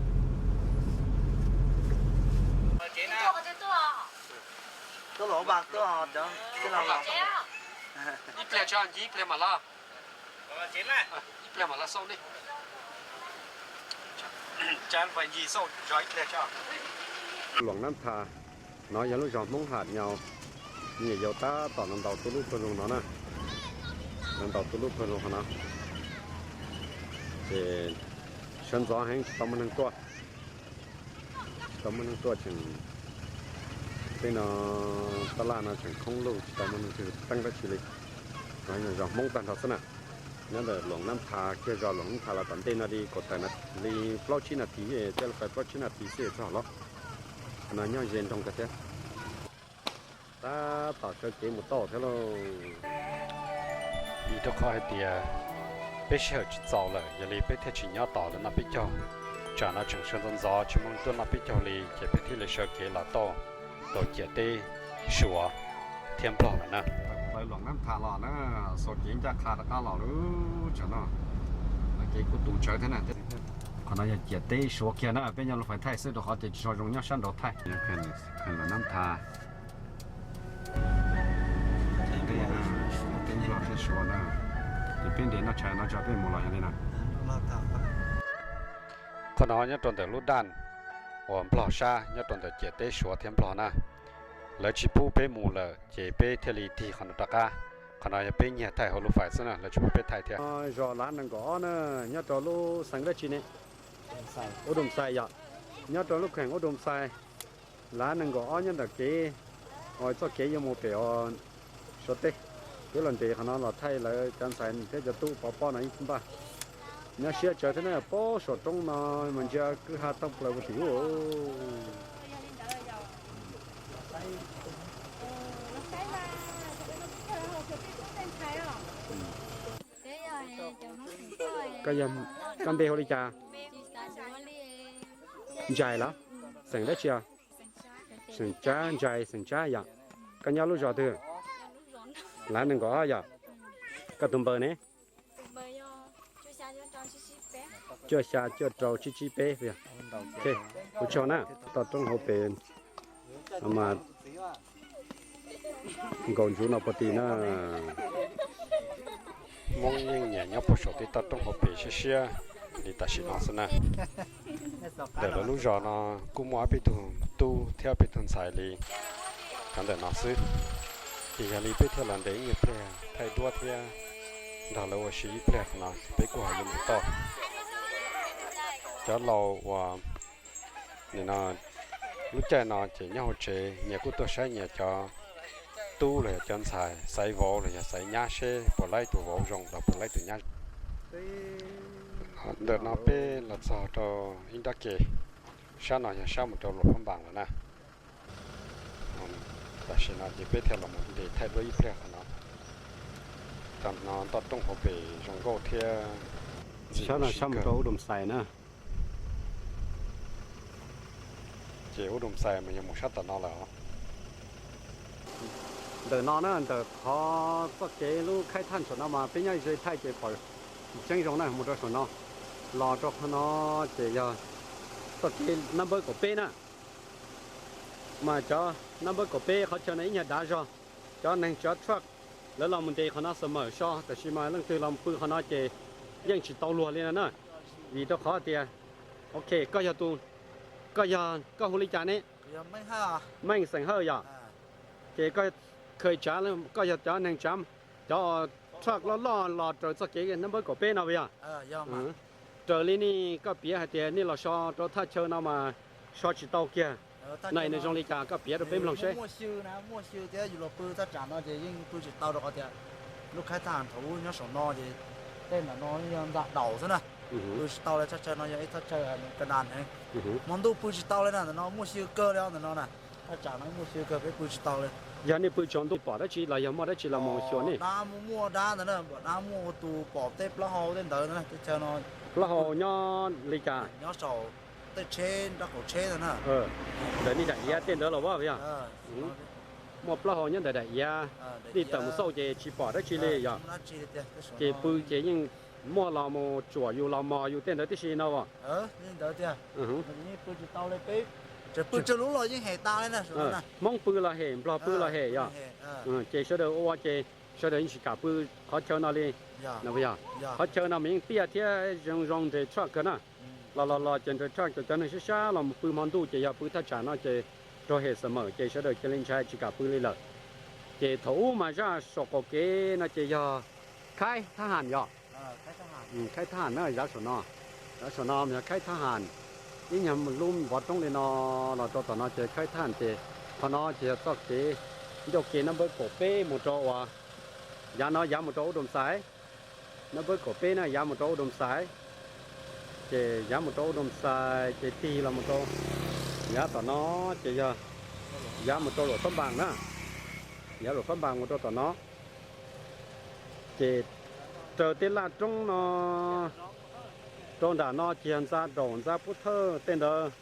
Ib pliag tso, ib pliag mam los. Ib pliag mam los xauj nej. Luam Nab Tha, no yog lub zos Hmoob Ham Nyau, nyiam yau tab tom los ntaus tuj lub pawg lug no na. Los ntaus tuj lub pawg lug qhov no. Ces sawv ntxov heev tsis tau muaj neeg tuaj. Tsis tau muaj neeg tuaj tseem, tej no tab laj no tseem khoob lug tsis tau muaj neeg twg teeb dab tsi li. No yog zos Hmoob tag nrho xwb na. Nyob ntawm Luam Nab Tha kiag, zos Luam Nab Tha los tom ntej no li kaum tawm li plaub tsib nas this, caij lub fais plaub tsib nas this xwb txog lawm. Qhov no nyob ze nroog kawg thiab. Tab tom sawv kev mus toj thiab lauj. Vim rau qhov hais tias peb sij hawm tsis txaus lawm, yog li peb thiaj tsis nyob tos lawv noj peb caug. Tsam no tseem sawv ntxov ntxov tsis muaj neeg tuaj noj peb caug li, ces peb thiaj li sawv kev los toj rau ciam teb Suav thiab Nplog lawm na. Plaws Luam Nab Tha los na, xuas kev ncaj qha rov qab los lawm. Tsam no kev kuj tu tsawv thiab na. Qhov no yog ciam teb Suav kiag na, peb nyob lub fais thaij xwb rau qhov tias tsis tshua zoo nyob sab nraud thaij. Luam Nab Tha, teb Nplog thiab Suav na, ces peb nres noj tshais no tso peb mus los yog li na. Qhov no nyob rau ntawm lub daj uas Nplog sab nyob rau ntawm ciam teb Suav thiab Nplog na. Lawv tsis pub peb mus lawm ces peb thiaj li tig qhov no rov qab. Qhov no yog peb nyiag thaij hauv lub fais xwb na, lawv tsis pub peb thaij thiab. Zos Lav Nees Nkaum Ob na, nyob rau lub xeev dab tsi ne? Ub Doo Xais yom. Nyob rau lub kheem Ub Doo Xais. Lav Nees Nkaum Ob nyob ntawm kev, txoj kev yuav mus pem Suav teb. Peb los nres qhov no los thaij lawv cov ntxhais thiab cov tub pov pob no ib npaj. Nyob siab tsawv thiab na, pob saum roob no mas ntsia kwj ha tawg plaws puag tim ub. Koj npe hu li cas? Ntsais los? Xeem dab tsi os? Xeem Tsab, Ntsais xeem Tsab yom. Koj nyob lub zos twg? Lav Nees Nkaum Ob yom. Koj tus npawb ne? Cuaj xya cuaj rau tsib tsib peb. Ua tsaug na, toj roob hauv pes mas nkaus ntsuv no puag tim na. Hmoob yeej nyiam nyob puag saum tej toj roob hauv pes siab siab li tam sim no xwb na. Ntawm lawv lub zos no kuj muaj ob peb tug tub thiab ob peb tug ntxhais li cov ntawm no xwb, ces yog li peb thiaj los nres ib nyuag pliag thaij duab thiab nrog lawv ua si ib pliag qhov no, peb kuj ho yuav mus toj. Cov laus uas nim no lub caij no ces nyob hauv tsev nyias kuj tuaj saib nyias cov tub los yog cov ntxhais xaiv vauv los yog xaiv nyab seb puas laib tus vauv zoo los puas laib tus nyab. Ntawm no peb los txog rau ib nrab ke, sab no yog sab mus rau Luam Phab Npas lawm na. Tam sim no ces peb thiaj los mus nres thaij duab ib pliag qhov no. Tam no toj roob hauv pes zoo nkauj thiab ntxim. Sab no sab mus rau Ub Doo Xais na. Ces Ub Doo Xais mas yog mus sab tom no lawm. Ntawm no na, ntawm qhov txoj kev lub khaib thaj saum no mas peb nyob ze thaij ces pom tseeb zoo na, mus rau saum no los rau qhov no ces yog txoj kev nab npawb kaum peb na. Mas cov nab npawb kaum peb qhov chaw no ib nyuag dav zog, cov neeg tsav truck lawv los mus ntes qhov no xwb mas so, tab sis mas leej twg los pw qhov no ces yeej tsis tau luag li no na. Vim rau qhov tias, ok, koj yog tus, koj yog, koj hu li cas ne? Meej xeem Hawj yom? Ces koj kha tsav, koj yog cov neeg tsav, cov truck loj loj los raws txoj kev nab npawb kaum peb no puas yog? Raws li nej koj piav hais tias nej los so rau thaj chaw no mas so tsis tau kiag. No nws zoo li cas koj piav rau peb mloog seb. Muaj xyw na, muaj xyw thiab yus los pw thaj tsam no ces yeej pw tsis tau rau qhov tias lub khaib thaj thaum ub nyob saum no ces tej ntawm no yog ntxa daus xwb na. Pw tsis tau li, thaj chaw no yog ib thaj chaw ka nas heev. Hmo ntuj pw tsis tau li na, ntawm no muaj xyw kawg li os ntawm no na. Thaj tsam no muaj xyw kawg peb pw tsis tau li. Yog nej pw tsaus ntuj pom dab tsi los yog muaj dab tsi los mus xyuas nej? Dab muaj, muaj dab ntawd na, dab muaj tus pom tej plaub hau tej ntawd na, tej chaw no. Plaub hau nyob li cas? Nyob saum tej tsheb, nraub qaum tsheb ntawd na. Ntawm nej daim iav tej ntawd los puas yog? Muaj plaub hau nyob ntawm daim iav, nej tawm mus xauj ces tsis pom dab tsi li yog? Ces pw ces yeej muaj los mus tsuam yus los mos yus tej ntawd tib si no as. Pw tsis tau li, peb pw tsaus ntuj los yeej hem tas li na. Hmoob pw los hem, Nplog pw los hem yog. Ces sawv daws ua ua ces sawv daws yeej tsis kam pw qhov chaw no li. Qhov chaw no mas yeej tiaj thiab zoo zoo nres tshoj kawg na. Los los los ces nres tshoj ces cov neeg sab sab los mus pw hmo ntuj ces yog pw thaj tsam no ces raug hem xwm mawm ces sawv daws cia li ntshai tsis kam pw li lawm. Ces thaum ub mas zaj saum qaum kev no ces yog khaib thab ham yog. Khaib thab ham na, yav saum no, yav saum no mas yog khaib thab ham. Ib nyuag lub vov roob li no los rau tom no ces khaib thab ham ces qhov no ces yog txoj kev ncauj ke nab npawb kaum peb mus rau uas yav no yav mus rau Ub Doo Xais. Nab npawb kaum peb na yav mus rau Ub Doo Xais. Ces yav mus rau Ub Doo Xais ces tig los mus rau yav tom no ces yog yav mus rau Luam Phab Npas na. Yav Luam Phab Npas mus rau tom no. Ces raws tej laj roob no rau nram no ces yog ntxa daum ntxa pub thawj tej ntawd.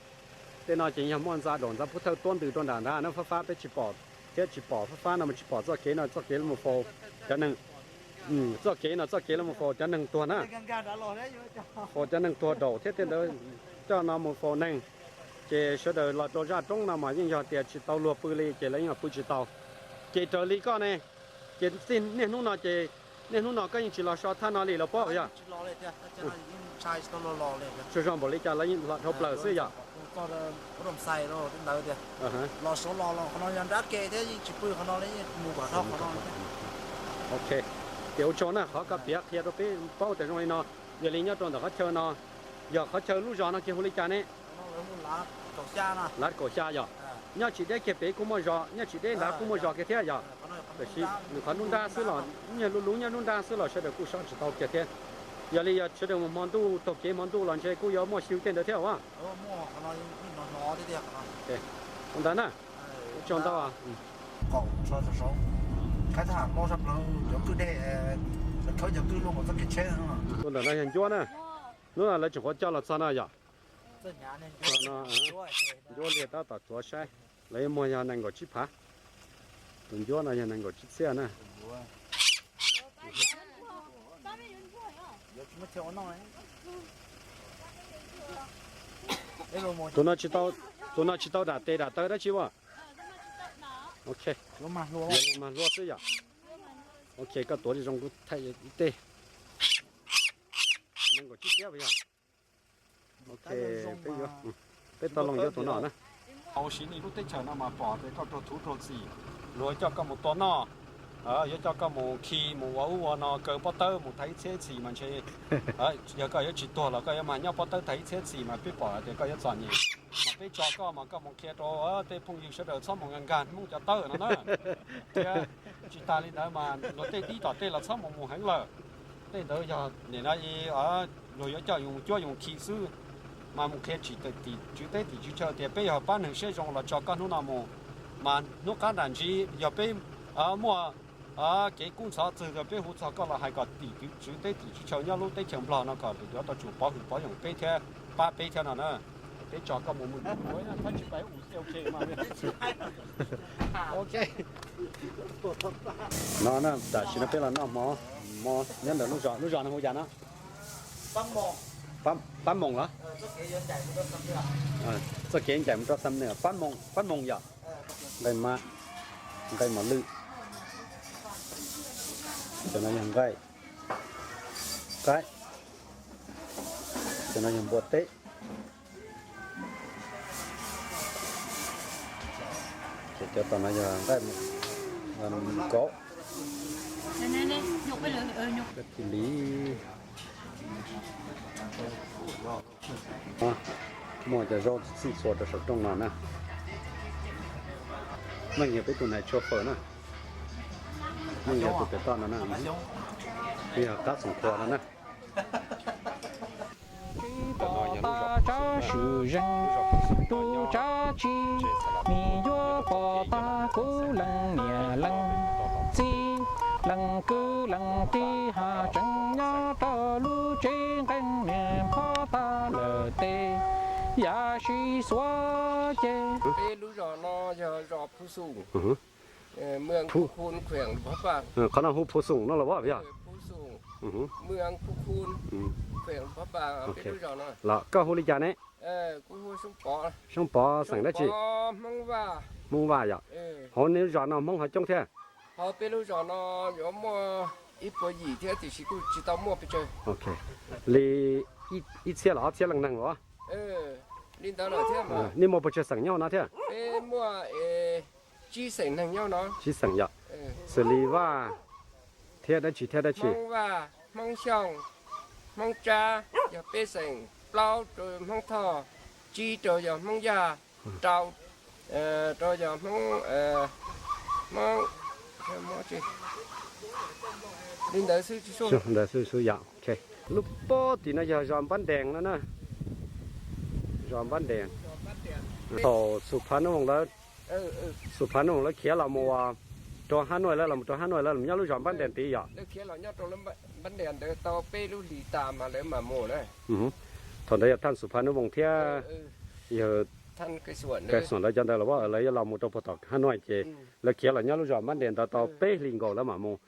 Tej no ces yog muaj ntxa daum ntxa pub thawj tuab ntws rau nram nrad na, fab fab peb tsis pom thiab tsis pom fab fab no mas tsis pom txoj kev no txoj kev mus faus cov neeg. Txoj kev no txoj kev los mus faus cov neeg tuag na. Faus cov neeg tuag daum thiab tej ntawd coj no mus faus neeg. Ces sawv daws los rau zaj roob no mas yeej yog tias tsis tau luag pw li ces lawv yeej pw tsis tau. Ces raws li koj ne, ces txij niaj hnub no ces niaj hnub no koj yeej tsis los so thaj no li los pob yog? Tsuas zoo npaum li cas los dhau plaws xwb yog? Los suav los los qhov no yog nrab ke thiab yeej tsis pw qhov no li, yeej mus kom dhau qhov no. Ok, ces ua tsaug na, qhov koj piav qhia rau peb paub tias zoo li no. Yog li nyob rau ntawm qhov chaw no, yog qhov chaw lub zos no ces hu li cas ne? Lav kaum xya yog. Nyob tsis deb kiag pem kuj muaj zos, nyob tsis deb nrad kuj muaj zos kiag thiab yog. Tiam sis nws qhov nruab nrab xwb los, nyob lub lub nyob nruab nrab xwb los sawv daws kuj so tsis tau kiag thiab. Yog li yog sawv daws mus hmo ntuj taug kev hmo ntuj los ntshe kuj yuav muaj xyw tej ntawd thiab as. Ua ntawd na, ua tsaug ntau. Tus ntawm no yog Ncuab na. Hnub no lawv tseem qhuav coj los txog no yog? Ncuab liag tab tom tuav saib. Lawv yeej muag yog nees nkaum tsib phav. Tus Ncuab no yog nees nkaum tsib txhiab na. Tus no tsis tau, tus no tsis tau dam tes dam taw dab tsi as. Ok, mag hlua xwb yom. Ok, koj tuav zoo kuv thaij ib teg. Nees nkaum tsib txhiab puas yog? Peb tau loo yuav tus no na. Ua si nej lub teb chaws no mas pom tias koj raug thuv raug txim, luag coj koj mus tua noj, yuav coj koj mus khi mus ua ub ua no kaw pob tawb mus tag ib txhiab txhis mas ntshe, yog koj yuav tsis tuag los koj yuav mag nyob pob tawb tag ib txhiab txhis mas peb pom hais tias koj yuav txom nyem. Mas peb tso koj mas koj mus qhia rau tej phooj ywg sawv daws txhob mus nkag nkag Hmoob cov tawb no na. Thiab tsis tas li ntawd mas luag tej dib tom tej los txhob mus mus heev lawm. Tej ntawd yog nim no luag yuav coj yus cuab yus khi xwb. Mas mus qhia tsim tim tswv teb tim tswv chaw tias peb yog pab neeg siab zoo los tso koj hnub no mus. Mas hnub qab nram ntsis yog peb muaj kev kub ntxhov txog peb hu txog koj los hais kom tim tswv teb tim tswv chaw nyob lub teb chaws Nplog no kom yuav tau tsum pov hwm pov yoom peb thiab pab peb thiab no na. Peb tso koj mus mus. No tam sim no peb los noj hmo, hmo nyob ntawm lub zos, lub zos no hu cas no? Pab Moos los? Txoj kev ncaim mus rau Xam Nws, Pab Moos, Pab Moos yom? Nqaij mab, nqaij mos lwj. Cov no yog nqaij qaib. Cov no yog npua teb. Ces cov tom no yog nqaij kauv. Tis li. Muaj cov zaub txhij txhua rau saum rooj no na. Meej yog peb tus nais chauffeur na. Meej yog tus pem toj no na. Peb yog qab xoom qhua no na. Tsis pom tas tsab swm zeeg, tus tsab tsi, nis yuav pom tas kuv leej niam leej txiv, leej kwv leej tij haj tseem nyob rau lub tsev nqeeb niam phob tag lawm tes, yam sib xuav ces. Peb lub zos no yog zos Phu Xoom, Phu Khun, Khueem Phob Paj. Qhov no hu Phu Xoom no los yog? Phu Xoom, Phu Khun, Khueem Phob Paj, peb lub zos no. Los koj hu li cas ne? Kuv hu Soob Pov. Soob Pov xeem dab tsi? Hmoob Vaj. Hmoob Vaj yom. Hauv nej lub zos no Hmoob ho coob thiab? Hauv peb lub zos no yuav muaj ib puas yim thiab tiam sis kuj tsis tau muaj pes tsawg. Li ib txhiab los ob txhiab leej neeg los? Li ntawd lawm thiab. Nej muaj puas tsawg xeem nyob no thiab? Peb muaj tsib xeem neeg nyob no. Tsib xeem yom. Xws li Vaj thiab dab tsi thiab dab tsi? Hmoob Vaj, Hmoob Xyooj, Hmoob Tsab, yog peb xeem. Plaub rau Hmoob Thoj, tsib rau yog Hmoob Yaj, rau, rau yog Hmoob, Hmoob, li ntawd xwb tsis. Ntawd xwb xwb yom. Lub pob tim no yog zos Npab Ntees no na. Zos Npab Ntees. Thaum Xus Pha Nub Voos lawv, Xus Pha Nub Voos lawv khiav los mus rau Hab Nuaj, lawv los rau Hab Nuaj, lawv los nyob lub zos Npab Ntees tid yom. Thaum ntawd yog thaj Xus Pha Nub Voos thiab yog Kaim Xuam lawv cov ntawd los, lawv yuav los mus rau puag tom Hab Nuaj ces lawv khiav los nyob lub zos Npab Ntees ntawd tau peb hlis nkaus lawv mam mus.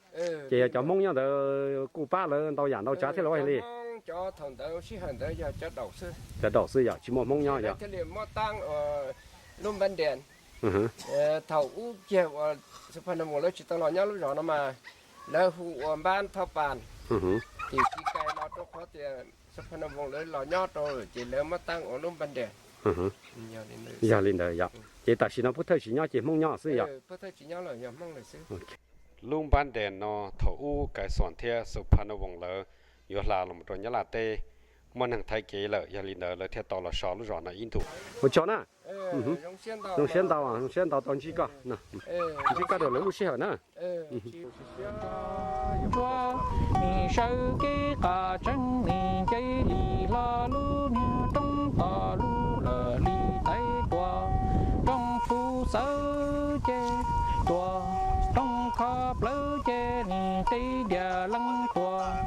Ces yog cov Hmoob nyob ntawd kuj pab lawv ntau yam ntau tsav thiab los yog li. Cov thaum ntawd sij hawm ntawd yog cov daum xwb. Cov daum xwb yom, tsis muaj Hmoob nyob yom. Thiaj li muab tab ua lub Npab Ntees. Thaum ub kiag uas Xus Pha Nub Voos lawv tsis tau los nyob lub zos no mas lawv hu ua Npab Thoj Pas. Ces tsis kais los rau qhov tias Xus Pha Nub Voos lawv los nyob rau ces lawv muab tab ua lub Npab Ntees. Yog li ntawd yom. Ces tam sim no Pub Thawj tsis nyob ces Hmoob nyob xwb yom. Lub Npab Ntees no thaum ub Kaim Xuam thiab Xus Pha Nub Voos lawv yuav hla los rau Nyab Laj teb, muaj neeg thaiv kev lawm, yog li ntawd lawv thiaj tau los so lub zos no ib ntus. Ua tsaug na. Zoo siab ntau, zoo siab ntau tau ntsib koj, ntsib koj rau lwm lub sij hawm na. Nim sawv kev qas tseeb nim nce li hlo lub niag roob tos lub lawm li taib tua. Roob phu xawv ces tuaj, roob kho plawv ces nim teb diav leej tuaj.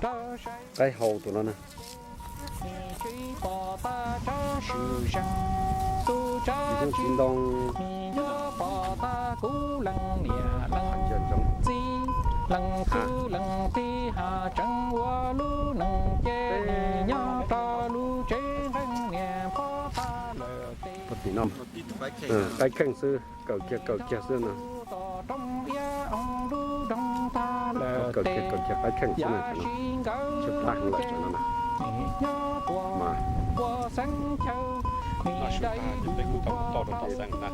Rau saib qaib hau tus no na. Nim tsis pom tas tsab swm zeeg, tus tsab tsi ntoo, nim yuav pom tas kuv leej niam leej txiv, leej kwv leej tij haj tseem ua lub neej ces nim nyob rau lub tsev nqeeb niam phob tag lawm tes. Qaib kheej xwb, kawm kiag kawm kiag xwb no. Tom roob iab oo lub doog tag lawm tes, yam sib nkawd ces nim nyob tuaj, ua Noj su tag ces peb kuj tau mus toj rau tom Xeev na.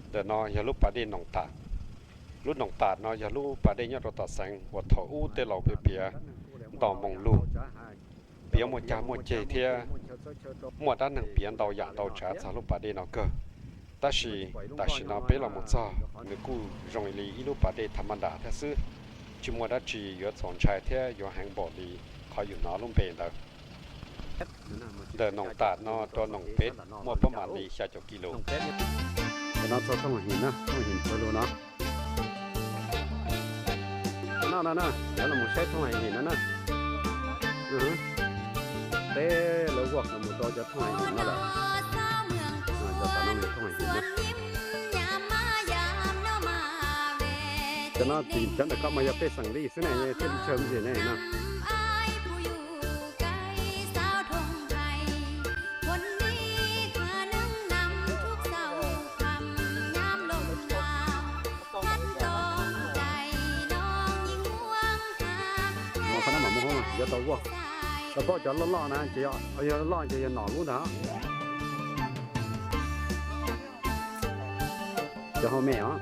Ntawm no yog lub pas dej Noom Tam. Lub Noom Tam no yog lub pas dej nyob rau tom Xeev uas thaum ub tej laus piav piav nto moo lug, piav muaj cag muaj ceg thiab muaj dab neeg piav ntau yam ntau tsav txog lub pas dej no kawg. Tab sis tam sim no peb los mus txog nws kuj zoo li ib lub pas dej tha ma nram thiab xwb, tsis muaj dab tsi yuav txaus ntshai thiab yuav heev npaum li qhov yus hnov lub npe ntawd. Ntawm Noom Tam no rau Noom Pem muaj pob mam li xya caum kis lus. Cov no txog Thooj Him na, Thooj Him txog lus no. No no na, cov los mus saib Thooj Him no na. Peb lawv ua los mus rau cov Thooj Him no lawm. Cov tom no Thooj Him na. Cov no tim cov ntawm ko mas yog pej xeem li xwb na, thiaj li tsawg me ntsis ne no. Qhov no mam mus hauv no yuav tau ua, tau paub cov loj loj na ces yog loj ces yog nom lub ntag. Cov hauv me os.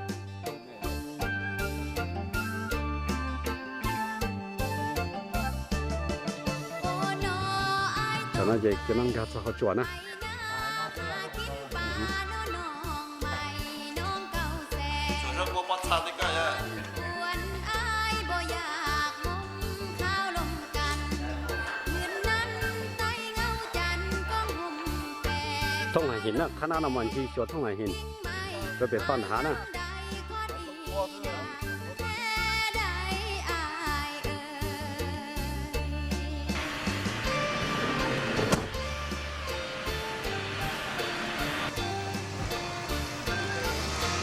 Tam no ces cov no nkag txog qhov tsua na. Thooj Him na, qhab nab no mas ncig xyuas Thooj Him rau pem toj nram hav na.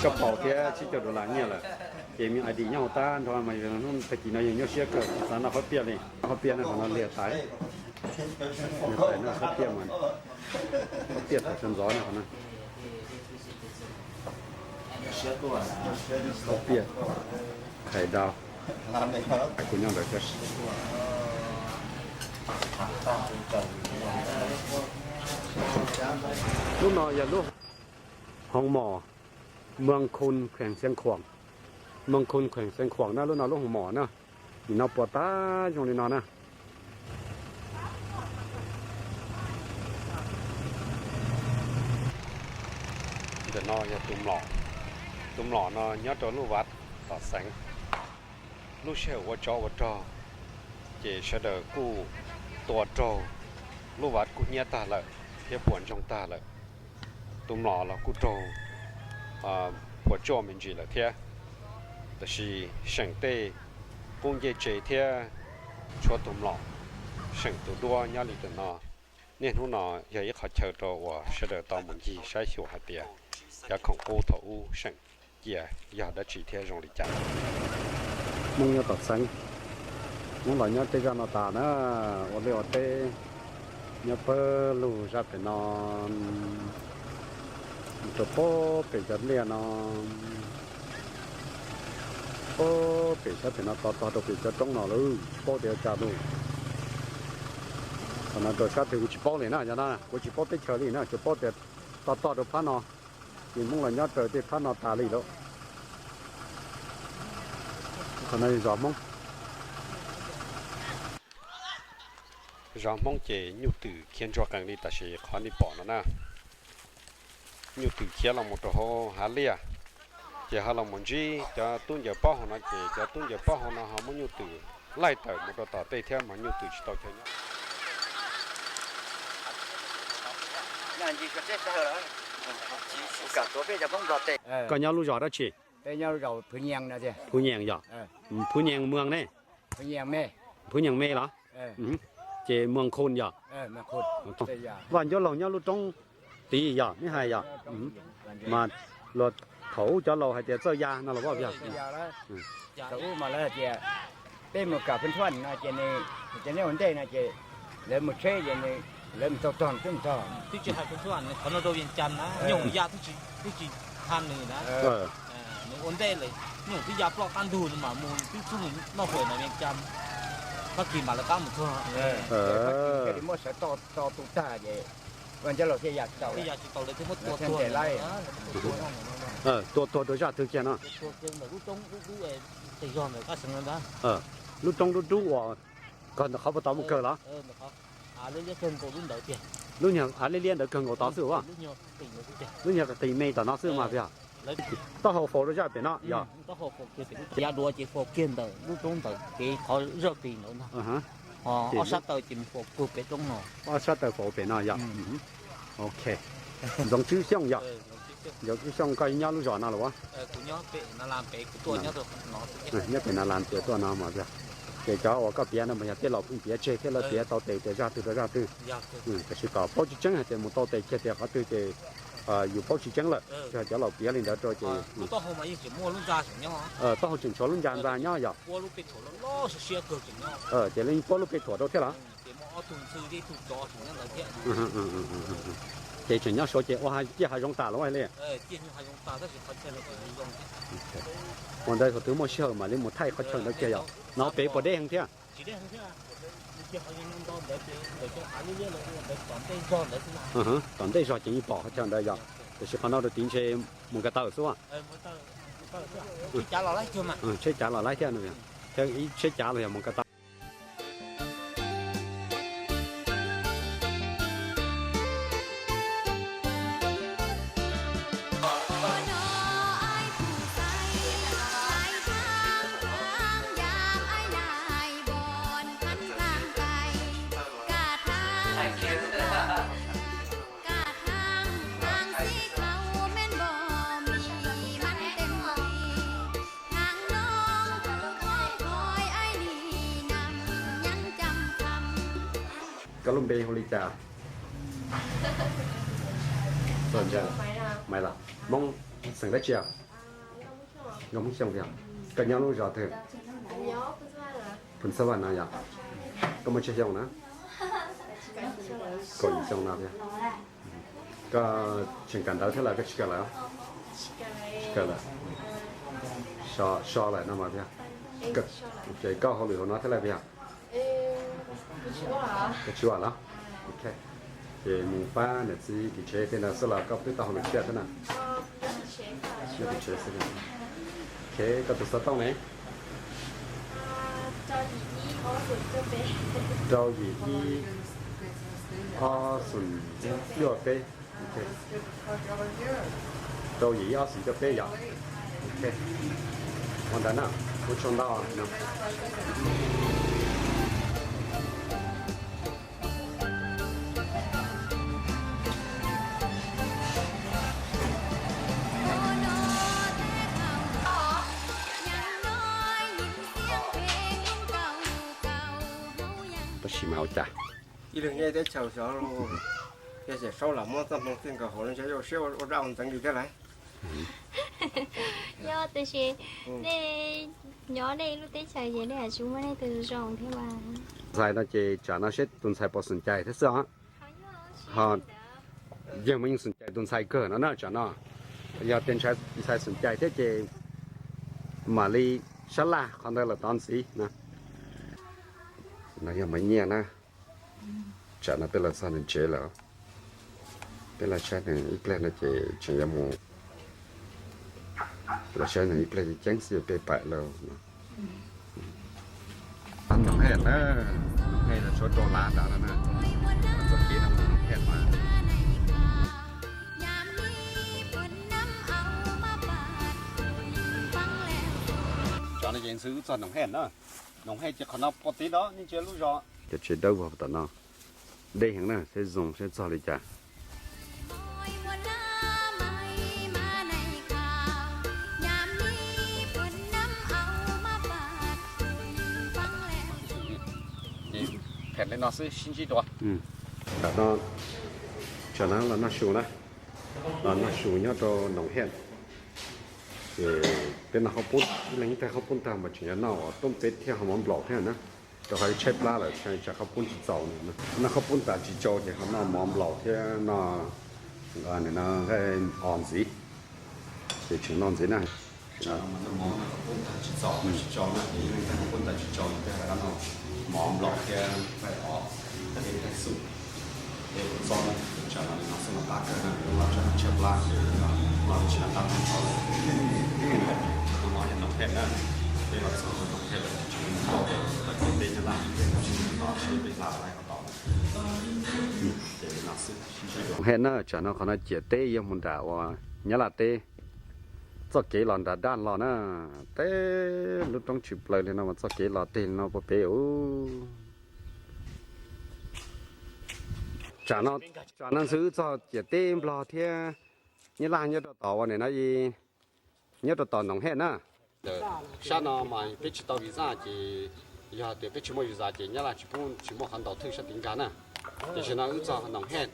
Koj paus thiab tsib caug dollar nyiaj lawm, ces me I D nyob hauv tag nrho mas tag kis no yog nyuaj siab kawg tsis xav noj qhob piaj li. Qhob piaj no qhov no liag tas, liag tas no qhob piaj mas, qhob piaj thaum sawv ntxov no qhov no. Qhob piaj, khais dau, kuv nyob ntawd. Lub no yog lub hoov mom Mws Khun kheem Xeev Khuam, Mws Khun kheem Xeev Khuam na, lub no lub hoov mom na. Nim no puas tag zoo li no na. Ntawm no yog tus mlom, tus mlom no nyob rau lub vaj tom Xeev. Lub sij hawm ua tsov ua rog ces sawv daws kuj tua raug lub vaj kub hnyiab tag lawm thiab puas ntsoog tag lawm. Tus mlom los kuj raug puas tsuaj me ntsis lawm thiab. Tab sis seem tej qub ncej tsev thiab tshuav tus mlom, seem tus duab nyob li ntawm no. Niaj hnub no yog ib qhov chaw rau uas sawv daws tau mus ncig saib xyuas hais tias cov khoom qub thaum ub seem cia yog dab tsi thiab zoo li cas. Hmoob nyob tom Xeev, Hmoob los nyob tej zaj no tas na, ua liaj ua teb nyob pawg lug zaj pem no, rau pem cov liaj no, pem sab pem no tog tog rau pem cov roob no lawm, paub tias ua cas lawm. Qhov no rau sab twg kuv tsis paub li na, yog no kuv tsis paub teb chaws li na, tsuas paub tias tog tog rau phab no, ces Hmoob los nyob raws tej phab no tas li lawm. Qhov no zos Hmoob. Zos Hmoob ces nyuj twm khiav ntsuag qees li tam sim qhov nej pom no na. Nyuj twm khiav los mus rau hauv hav liaj, ces ho los mus ntsib cov tub ncaws pob hauv no, ces cov tub ncaws pob hauv no ho muab nyuj twm laij tawm mus rau tom tej thiab mas nyuj twm tsis tau chaw nyob. Koj nyob lub zos dab tsi? Phuv Nyees yog? Phuv Nyees Mws ne? Phuv Nyees Me los? Ces Mws Khun yog? Vaj Ncuab Laug nyob lub roob tid yog, neb hais yog? Mas luag thaum ub cov laus hais tias txawj ya no los vaj yog? Peb mus kam Phuv Ntshuaj no ces, ces neb ua ntej no ces lawv mus tsheb ces lawv mus tau tog twb mus tog. Twb tsis hais Phuv Ntshuaj, qhov no rau Vias Cas na, nyuj ya twb tsis, twb tsis tha nws na. Nws ua ntej lawm, nyuj twb ya ploj qab ntug no mas mus twb txug noj hauv no Vias Cas. Fab Kis mas lawv qab mus txog. Fab Kis thiaj li muab sawv tso tu tag ces ua ncaj laug thiaj ya tsis tau, ya tsis tau lawv thiaj muab tua tuag, tua tuag rau zaj twg kiag no? Tua kiag ntawm lub roob dub dub, tes zog ntawm qab xeev ntag. Lub roob dub dub uas kawg ntawm qhov puag tod mus kawg los? Av liab liab kawg nkaus lub ntawd tiag. Lub nyuag av liab liab ntawd kawg nkaus tod xwb as? Lub nyuag qis me tom no xwb mas tiag. Taub hau faus rau zaj pem no yog? Ya dua ces faus kiag ntawm lub roob ntawd kev qhov zaj qis ntawd ntag. Ho ob sab taw ces mus faus puag pem roob no. Ob sab taw faus pem no yog? Ok. Ntxoov Tswb Xyooj yog? Ntxoov Tswb Xyooj, koj nyob lub zos no los? Nyob pem Nas Las tuaj no mas tiag. Ces cov uas koj piav no mas yog tej laus pheej piav tseg thiab lawv piav tau tes tias zaj twg rau zaj twg. Tab sis kom paub tseeb tseeb hais tias mus tau tes kiag tias qhov twg ces yus paub tsis tseeb lawm, tsis hais cov laus piav li ntawd rau ces taub hau tseem tshuav lub ntxa ntxa nyob yog? Ces leej puab lub pej thuam rau thiab los? Ces tseem nyob Suav ces ua ciaj hav zoov tas los li? Ua ntawd thaum twg muaj sij hawm mam li mus thaij qhov chaw ntawd kiag yog? No pem puas deb heev thiab? Tom ntej zog ces yeej pom qhov chaw ntawd yog, tiam sis qhov no rau tid ntshe mus ko taw xwb. Tsheb cav los laib thiab no, tsheb cav los yog mus ko taw. Koj lub npe hu li cas? Maiv los? Hmoob xeem dab tsi? Nkauj Hmoob Xyooj tiag. Koj nyob lub zos twg? Phu Xab Vaj no yog? Koj muaj tsawg xyoo na? Kaum yim xyoo no tiag. Koj tseem kawm ntawv thiab lawm koj tsis kawm lawm? Tsis kawm lawm. So lawm no mas tiag. Ces koj hauj lwm hauv no thiab lawm tiag? Koj tsis ua los? Ok. Ces mus pab niam txiv tim tsev tej ntawd xwb los koj twb tau hauj lwm thiab thiab na? Nyob tim tsev xwb. Ok, koj tus xov tooj ne? Rau yim ib ob xoom cuaj peb. Rau yim ib ob xoom cuaj peb yom? Ok. Ua ntawd na, ua tsaug ntau. Tab sis mas ua cas ib leeg nyob teb chaws xyov, yog xyem saub los muab txoj hmoo txij nkaus hauv lub ntshav yuj siab ua dab ua ntxeev li thiab lauj. Yog tiam sis nej nyob nej lub teb chaws ces nej yuav tsum muaj nej tus zoo thiab mas. Ntxhais no ces tsam no seb tus ntxhais puas xoom cai thiab xwb os. Ho yawg mas yeej xoom cai tus ntxhais kawg no na tsam no. Yog tias ntxhais xoom cai thiab ces mam li sab laj qhov ntawd lawm tod ntxiv na. No yog Maiv Nyiaj na. Tsam no peb los txog nws tsev lawm. Peb los saib nws ib pliag no ces tseem yuav mus, los saib nws ib pliag ceev xwb peb pam lawm. Noom Hej na, Noom Hej los tshuav rau lav nrad no na. Txoj kev no Noom Hej mas. Tsam no ces ntxhw wb txog Noom Hej na. Noom Hej ces qhov no puag tid no nej ntsia lub zos. Cov tsev dawb vog tom no deb heev na, seb zoo seb txog li cas. Phem li no xwb sib ntsib dua. Tam no, tsam no los noj su na, los noj su nyob rau Noom Hej. Ces peb noj qhaub poob, ib leeg ib tag qhaub poob tag mas tseem yuav noj uas toob peb thiab ho mov nplaum thiab na. Rau qhov tshaib plab lawm tsam qhaub poob tsis txaus. Noj qhaub poob tas tsis tsau ces ho noj mov nplaum thiab noj os ntxiv. Ces tseem noj ntxiv na. Tsam no mas noj mov no kuv pub ntawv tsis txaus, tsis tsaus na, es yog leej twg kuv pub ntawv tsis tsaus, yog peb hais rau no mov nplom thiab faij ov thiab faij xum, es kuv txo na, tsam no li no xwb los qab kawg na, los tsam no tshaib plab, no tsis noj tau tag nrho lawm. No yog Noom Hej na, peb los txog Noom Hej lawm, tseem tau tau teb Nyab Laj, peb tsis tau seb peb hla tau los tau. Ces li no xwb. Noom Hej na, tsam no qhov no ciam teb yog mus nram uas Nyab Laj teb, txoj kev los nram daj los na, teb lub roob tshwm plaws li no mas txoj kev los teg li no puag pem ub. Tsam no, tsam no xwb txog ciam teb Nplog thiab Nyab Laj nyob rau tom uas nim no nyob rau tom Noom Hej na. Sab no mas peb tsis tau visa ces yog tias peb tsis muaj visa ces Nyab Laj tsis pub, tsis muaj qhov ntaus thwj sab tid nkag na. Tiam sis no wb txog Noom Hej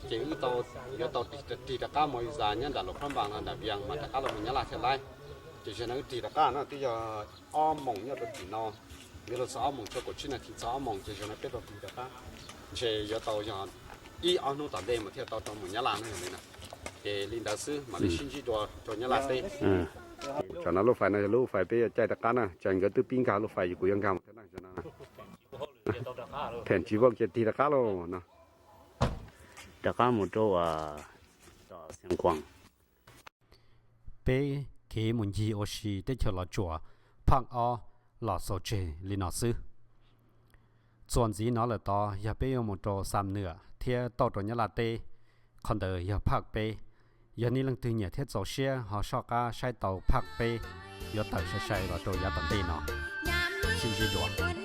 ces wb tau, yuav tau tig rov qab mus visa nyob nram Luas Phab Npas no nram Vias mas rov qab los mus Nyab Laj thiaj laib. Tiam sis no wb tig rov qab no twb yog ob moos nyob rau tim no, yuav luag txog ob moos tshuav kaum tsib nas this txog ob moos ces zaum no peb tau tig rov qab. Ntshe yuav tau yog ib ob hnub tom ntej mas thiaj tau rov mus Nyab Laj ne li na. Ces li ntawd xwb mam li sib ntsib dua rau Nyab Laj teb. Tsam no lub fais no yog lub fais peb yuav caij rov qab na, tsam nkawd twb pib nkag lub fais kuv yuav nkag mus thiab na. Phem tsis vau kiag tig rov qab lauj no. Rov qab mus rau tom Xeev Khuam. Peb kev mus ncig ua si teb chaws Los Tsuas phaj ob los xaus tseg li no xwb. Txuas ntxiv no lawm tod yog peb yuav mus rau Xam Nwam thiab tauj rau Nyab Laj teb. Qhov ntawd yog phaj peb. Yog nej leej twg nyiam thiab txaus siab ho soj qab saib tau phaj peb yuav tawm sai sai los rau yav tom ntej no. Sib ntsib dua.